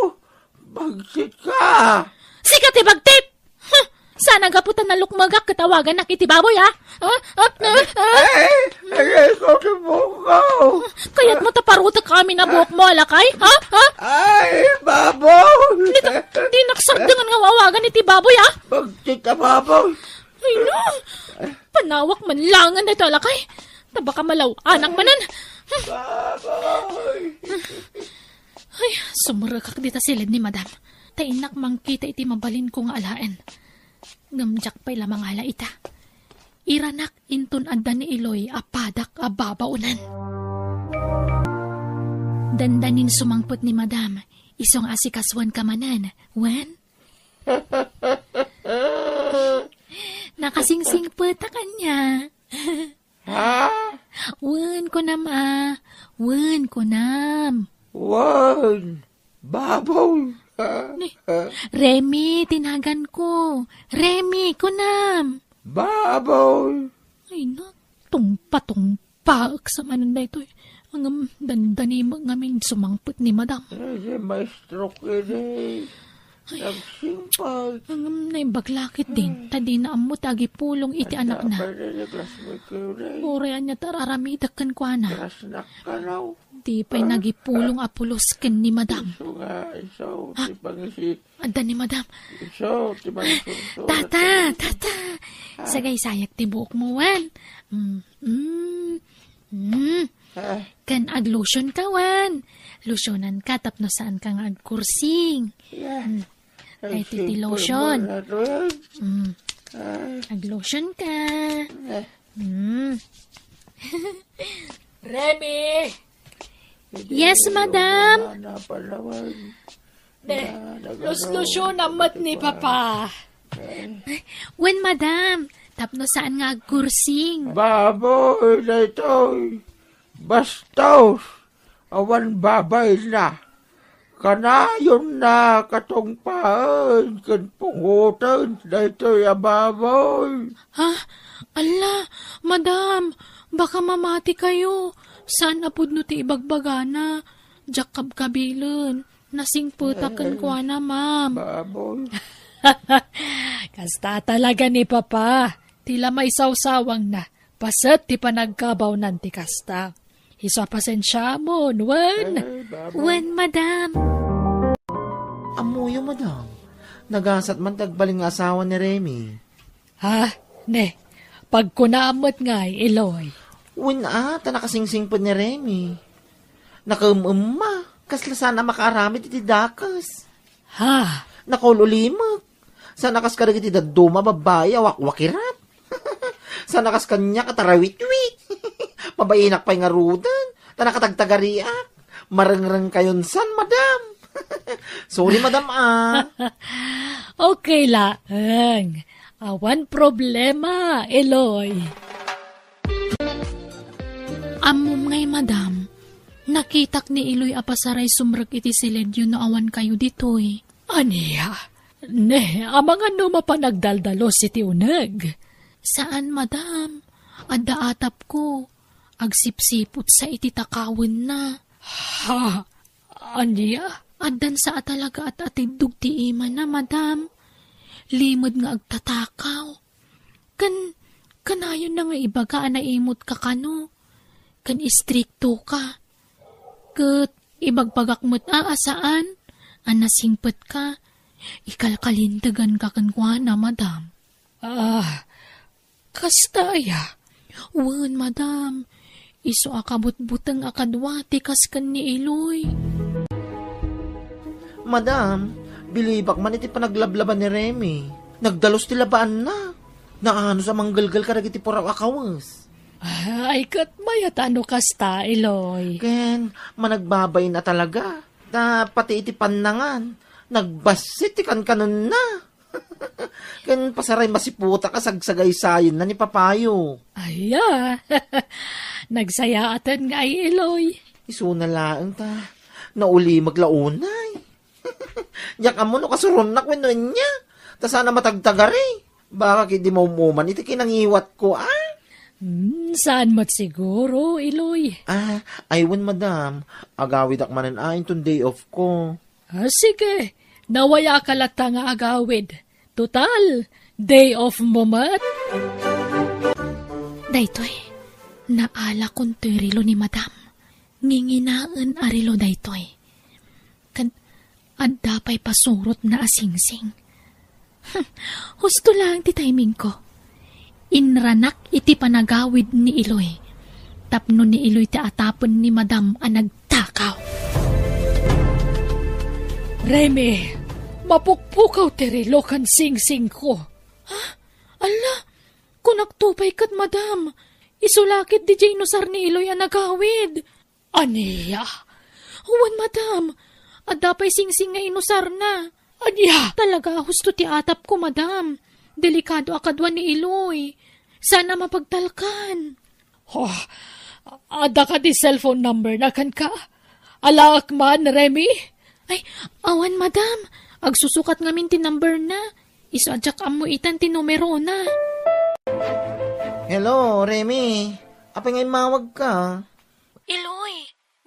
Bagsit ka! Sika ti bagtit! Huh! Saan a gapu ta nalukmegak ket awaganak iti baboy, ha? Ha? Ha? Ha? Ha? Ay, ano ikaw ti bukaw? Kayatmo ta parutek amin a buokmo, a lakay? Ha? Ha? Ay, baboy! Nita, dinak sardengan nga awagan iti baboy, ha? Bagtit a baboy! Ay, no! Panawak man laengen daytoy a lakay. Ta baka malaw-anak manen. Baboy! Ay, sumrekak dita siled ni Madam. Ta innak mangkita iti mabalinko nga alaen. Ngem diak pay la mangala ita. Iranak inton adda ni Iloy a padak a babaonan. Dandanin sumangpet ni Madam, isu nga asikasuan ka manen, wen? Nakasingsingpetak ania? Ha? Wen, kunam a. Wen, kunam. Wen. Baboy. Ni, Remy, tinagan ko. Remy, kunam. Baboy. Ay, na, tungpa-tungpaek sa manen daytoy. Ngem dandani met ngamin sumangpet ni Madam. Ay, si maestro kini. Nagsingpag. Ngem naimbag la ketdin, ta dina ammo ti agipulong iti anakna. Uray ania ti ar-aramidek kenkuana. Di pay nagipulong a pulos ken ni Madam. Isu nga, isu ti pangisik. Adda ni Madam. Isu ti pangisik. Tata, tata. Sagaysayak ti buokmo, wen. Mm, mm, mm. Ken aglotion ka, wen. Lotionan ka tapno saan ka nga agkursing. Mm. Ay, ti, ti lotion. Mm. Aglotion ka. Mm. Remy! Yes, madam. Ne, luslusyonam met ni Papa. Wen, madam. Tapno saan nga agkursing. Baboy daytoy. Bastos. Awan babayna. Kanayonna katungpaen ken pungoten daytoy a baboy. Ha? Alla, madam, baka mamati kayo. Saan a pudno ti ibagbagana. Diak kabkabilen. Nasingpetak kenkuana, ma'am. Baboy. Kasta talaga ni Papa. Ti la maisawsawangna. Paset ti panagkabawnan ti kasta. Isu a pasensiamon, wen? Ay, babo. Wen, madam. Ammoyo, madam. Nagasat man ti agbalin nga asawa ni Remy. Ha? Ne, pagkunaam met ngay, Eloy. Wen a, ta nakasingsingpet ni Remy. Nakaem-emma, kasla saan a makaaramid iti dakes. Ha? Nakaul-ulimek. Saan a kas kadagiti dadduma a babbai a wakwakirat. Saan a kas kaniak a tarawitwit. Mabainak pay ngaruden. Ta nakatagtagariak. Marengreng kayon san, madam. Sorry, madam, ah. Okay laeng. Awan problema, Eloy. Ammom ngay, madam. Nakitak ni Eloy a pasaray sumrek iti siledyo no awan kayo ditoy. Ania? Ne, amangan no mapan agdaldalos iti uneg? Saan, madam. Adda atapko. Agsipsiputsa iti takawenna. Ha? Ania? Addan sa a talaga at atiddog ti imana, madam. Limed nga agtatakaw. Ken, kanayonna nga ibaga a naimut ka kano. Ken istrikto ka. Ket ibagbagak met a, a saan a nasingpet ka. Ikalkalintegan ka kenkuana, madam. Ah, kasta aya? Wen, madam. Isu a kabutbuteng a kadua ti kas ken ni Eloy. Madam, bilibak man iti panaglablaba ni Remy. Nagdalus ti labaanna. Naanus a manggelgel kadagiti puraw a kawes. Ay, ket mayat a no kasta, Eloy. Ken, managbabain a talaga. Ta pati iti pannangan, nagbassit ti kankanenna. Ken pasaray masiputak a sagsagaysayenna ni Papayo. Aya, nagsayaaten ngay, Eloy. Isuna laeng ta, naulimek la unay. Diak ammo no kasuronnak wenno ania. Ta saan a matagtagari. Baka ketdi maum-uman iti kinangiwatko, a? Hmm, saan met siguro, Eloy? Ah, ay wen, madam. Agawidak manen a inton day off ko. Ah, sige. Nawayaka latta nga agawid. Total, day off mo met. Daytoy, naalakon toy relo ni madam. Nginginaen a relo daytoy. Ken adda pay pasurotna a singsing. Hmm, husto laeng ti timingko. Inranak iti panagawid ni Eloy. Tapno ni Eloy ti atapen ni madam a nagtakaw. Remy, mapukpukaw ti relo ken singsingko. Ha? Alla, kunakto pay ket, madam. Isu la ketdi diay inusar ni Eloy a nagawid. Ania? Wen, madam. Adda pay singsing nga inusarna. Ania? Talaga a husto ti atapko, madam. Delikado a kadua ni Eloy. Saan a mapagtalkan. Oh, adda kadi cellphone number na kenka? Alaek man, Remy? Ay, awan, madam. Agsusukat ngamin ti number na. Isu a diak ammo itan ti numerona. Hello, Remy. Apay nga immawag ka? Eloy,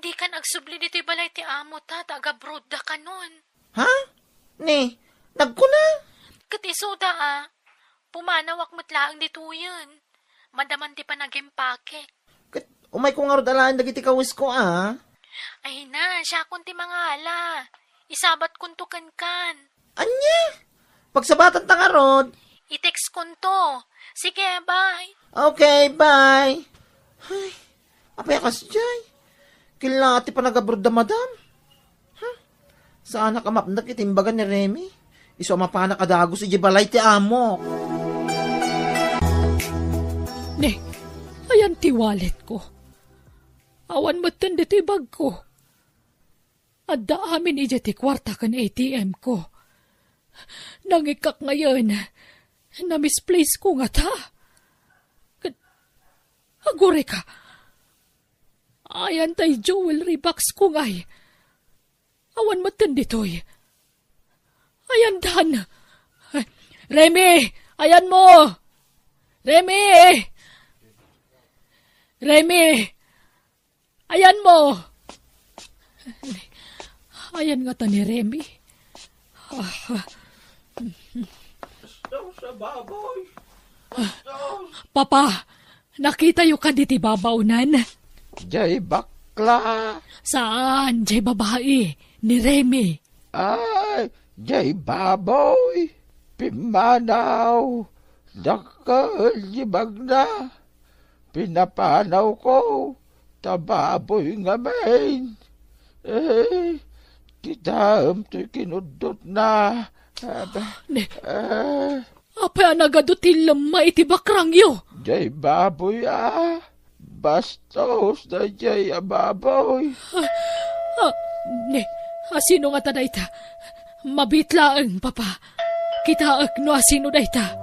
dikan agsubli ditoy balay ti amo ta, ta agabroad da kanon. Ha? Ni, Nagkuna? Ket isuda, a. Pumanawak met laeng ditoyen. Madaman ti panagimpak. Ket umayko ngarud alaen dagiti kawesko, a. Ay na, siakon ti mangala. Isabatkonto kenkan. Ania? Pagsabatanta ngarud? I-textkonto. Sige, bye. Okay, bye. Ay, apay a kasdiay? Killa ti panagabroad da madam? Huh? Saanak a mapnek iti imbaga ni Remy. Isu a mapanak a dagus iti balay ti amok. Ne, ayan ti walletko. Awan metten ditoy bagko. Adda amin idiay ti kuarta ken A T M ko. Nangikkak ngayen, na-misplace ko ngata. Ket, agurayka, ayan tay jewelry box ko ngay. Awan metten ditoy. Ayandan. Remy, ayanmo! Remy! Remy! Ayanmo! Ayan ngata ni Remy. Ah. Bastos a baboy! Bastos! Papa, nakitayo kadi ti babaonan? Jay bakla. Saan, jay babai, ni Remy. Ay, jay baboy. Pimmanaw. Dakkel ti bagna. Pinapanawko, ta baboy ngamin. Eh, kitaem toy kinuddotna. Aba, Ne, eh. Apay a nagadu ti lemma iti bakrangyo? Jay baboy, a. Bastos dayjay a baboy. Ah, ah, ne, asino ngata dayta? Mabiit laeng, Papa. Kitaek no asino dayta.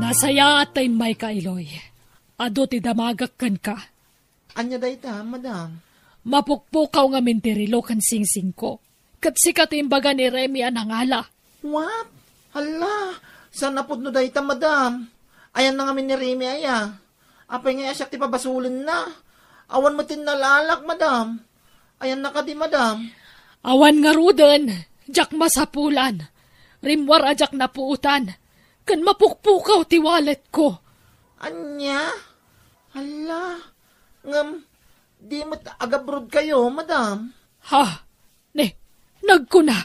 Nasayaat ta immayka, Iloy. Adu ti damagek kenka. Ania dayta, madam? Mapukpukaw ngamin ti relo ken singsingko. Ket sika ti imbaga ni Remy a nangala. What? Hala, saan a pudno dayta, madam? Ayanna ngamin ni Remy aya? Apay ngay a siak ti pabasolenna? Awan met ti nalaalak, madam. Ayanna kadi, madam? Awan ngaruden, diak masapulan. Rimmuar a diak napuotan. Ken mapukpukaw ti walletko. Ania? Hala, ngem di met agabrodkayo, madam? Ha? Ne, nagkuna?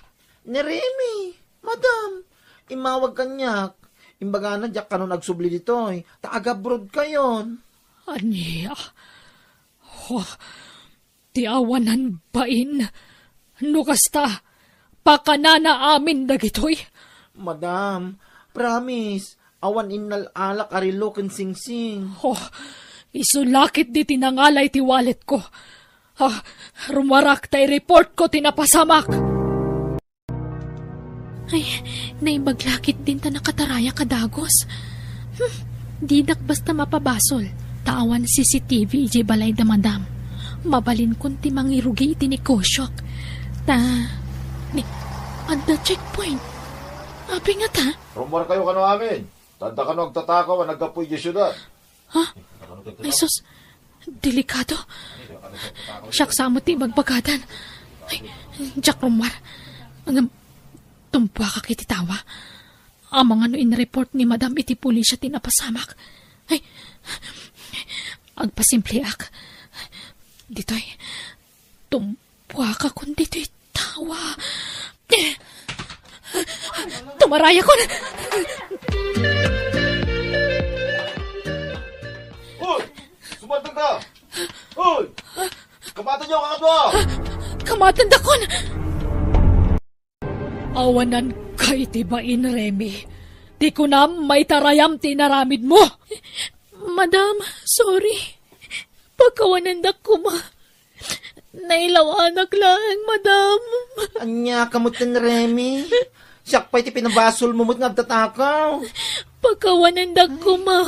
Ni Remy, madam. Immawag kaniak. Imbagana diak kanon agsubli ditoy, ta agabrodkayon. Ania? Oh, ti awanan bain. No kasta, pakanana amin dagitoy. Madam, promise, awan innal-alak a relo ken singsing. Oh, isu la ketdi ti nangala iti walletko. Ah, rummuarak ta i-reportko ti napasamak. Ay, naimbag la ketdin ta nakatarayak a dagus. Hmm, didak basta mapabasol, ta awan C C T V idiay balay da madam. Mabalinkon ti mangirugi iti negosiok. Ta, ni, adda checkpoint. Apay ngata? Rummuarkayo kano amin. Ta adda kano agtatakaw a naggapu idiay siudad. Ha? Ay, sus. Delikado. Siak sa met ti ibagbagadan. Ay, diak rummuar. Ngem, tumpuakak iti tawa. Amangan no in-report ni madam iti pulisya ti napasamak. Ay, agpasimpliak. Ditoy, tum-, Puakakon ditoy tawa. Tumarayakon! Hoy! Sumardengka! Hoy! Kamatenyo, kakadua! Kamatendakon! Awananka iti bain, Remy. Ti kunam, maitarayam ti inaramidmo. Madam, sorry. Pakawanendak koma. Nailawanak laeng, madam. Ania ka met, Remy? Siak pay ti pinabasolmo met nga agtatakaw. Pakawanendak koma.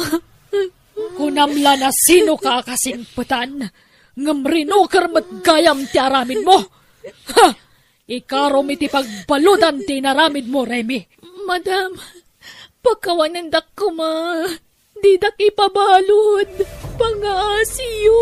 Kunam la no sinoka a kasingpetan, ngem rinoker met gayam ti aramidmo. Ha! Ikarom iti pagbaludan ti inaramidmo, Remy. Madam, pakawanendak koma. Didak ipabalud. Pangaasiyo.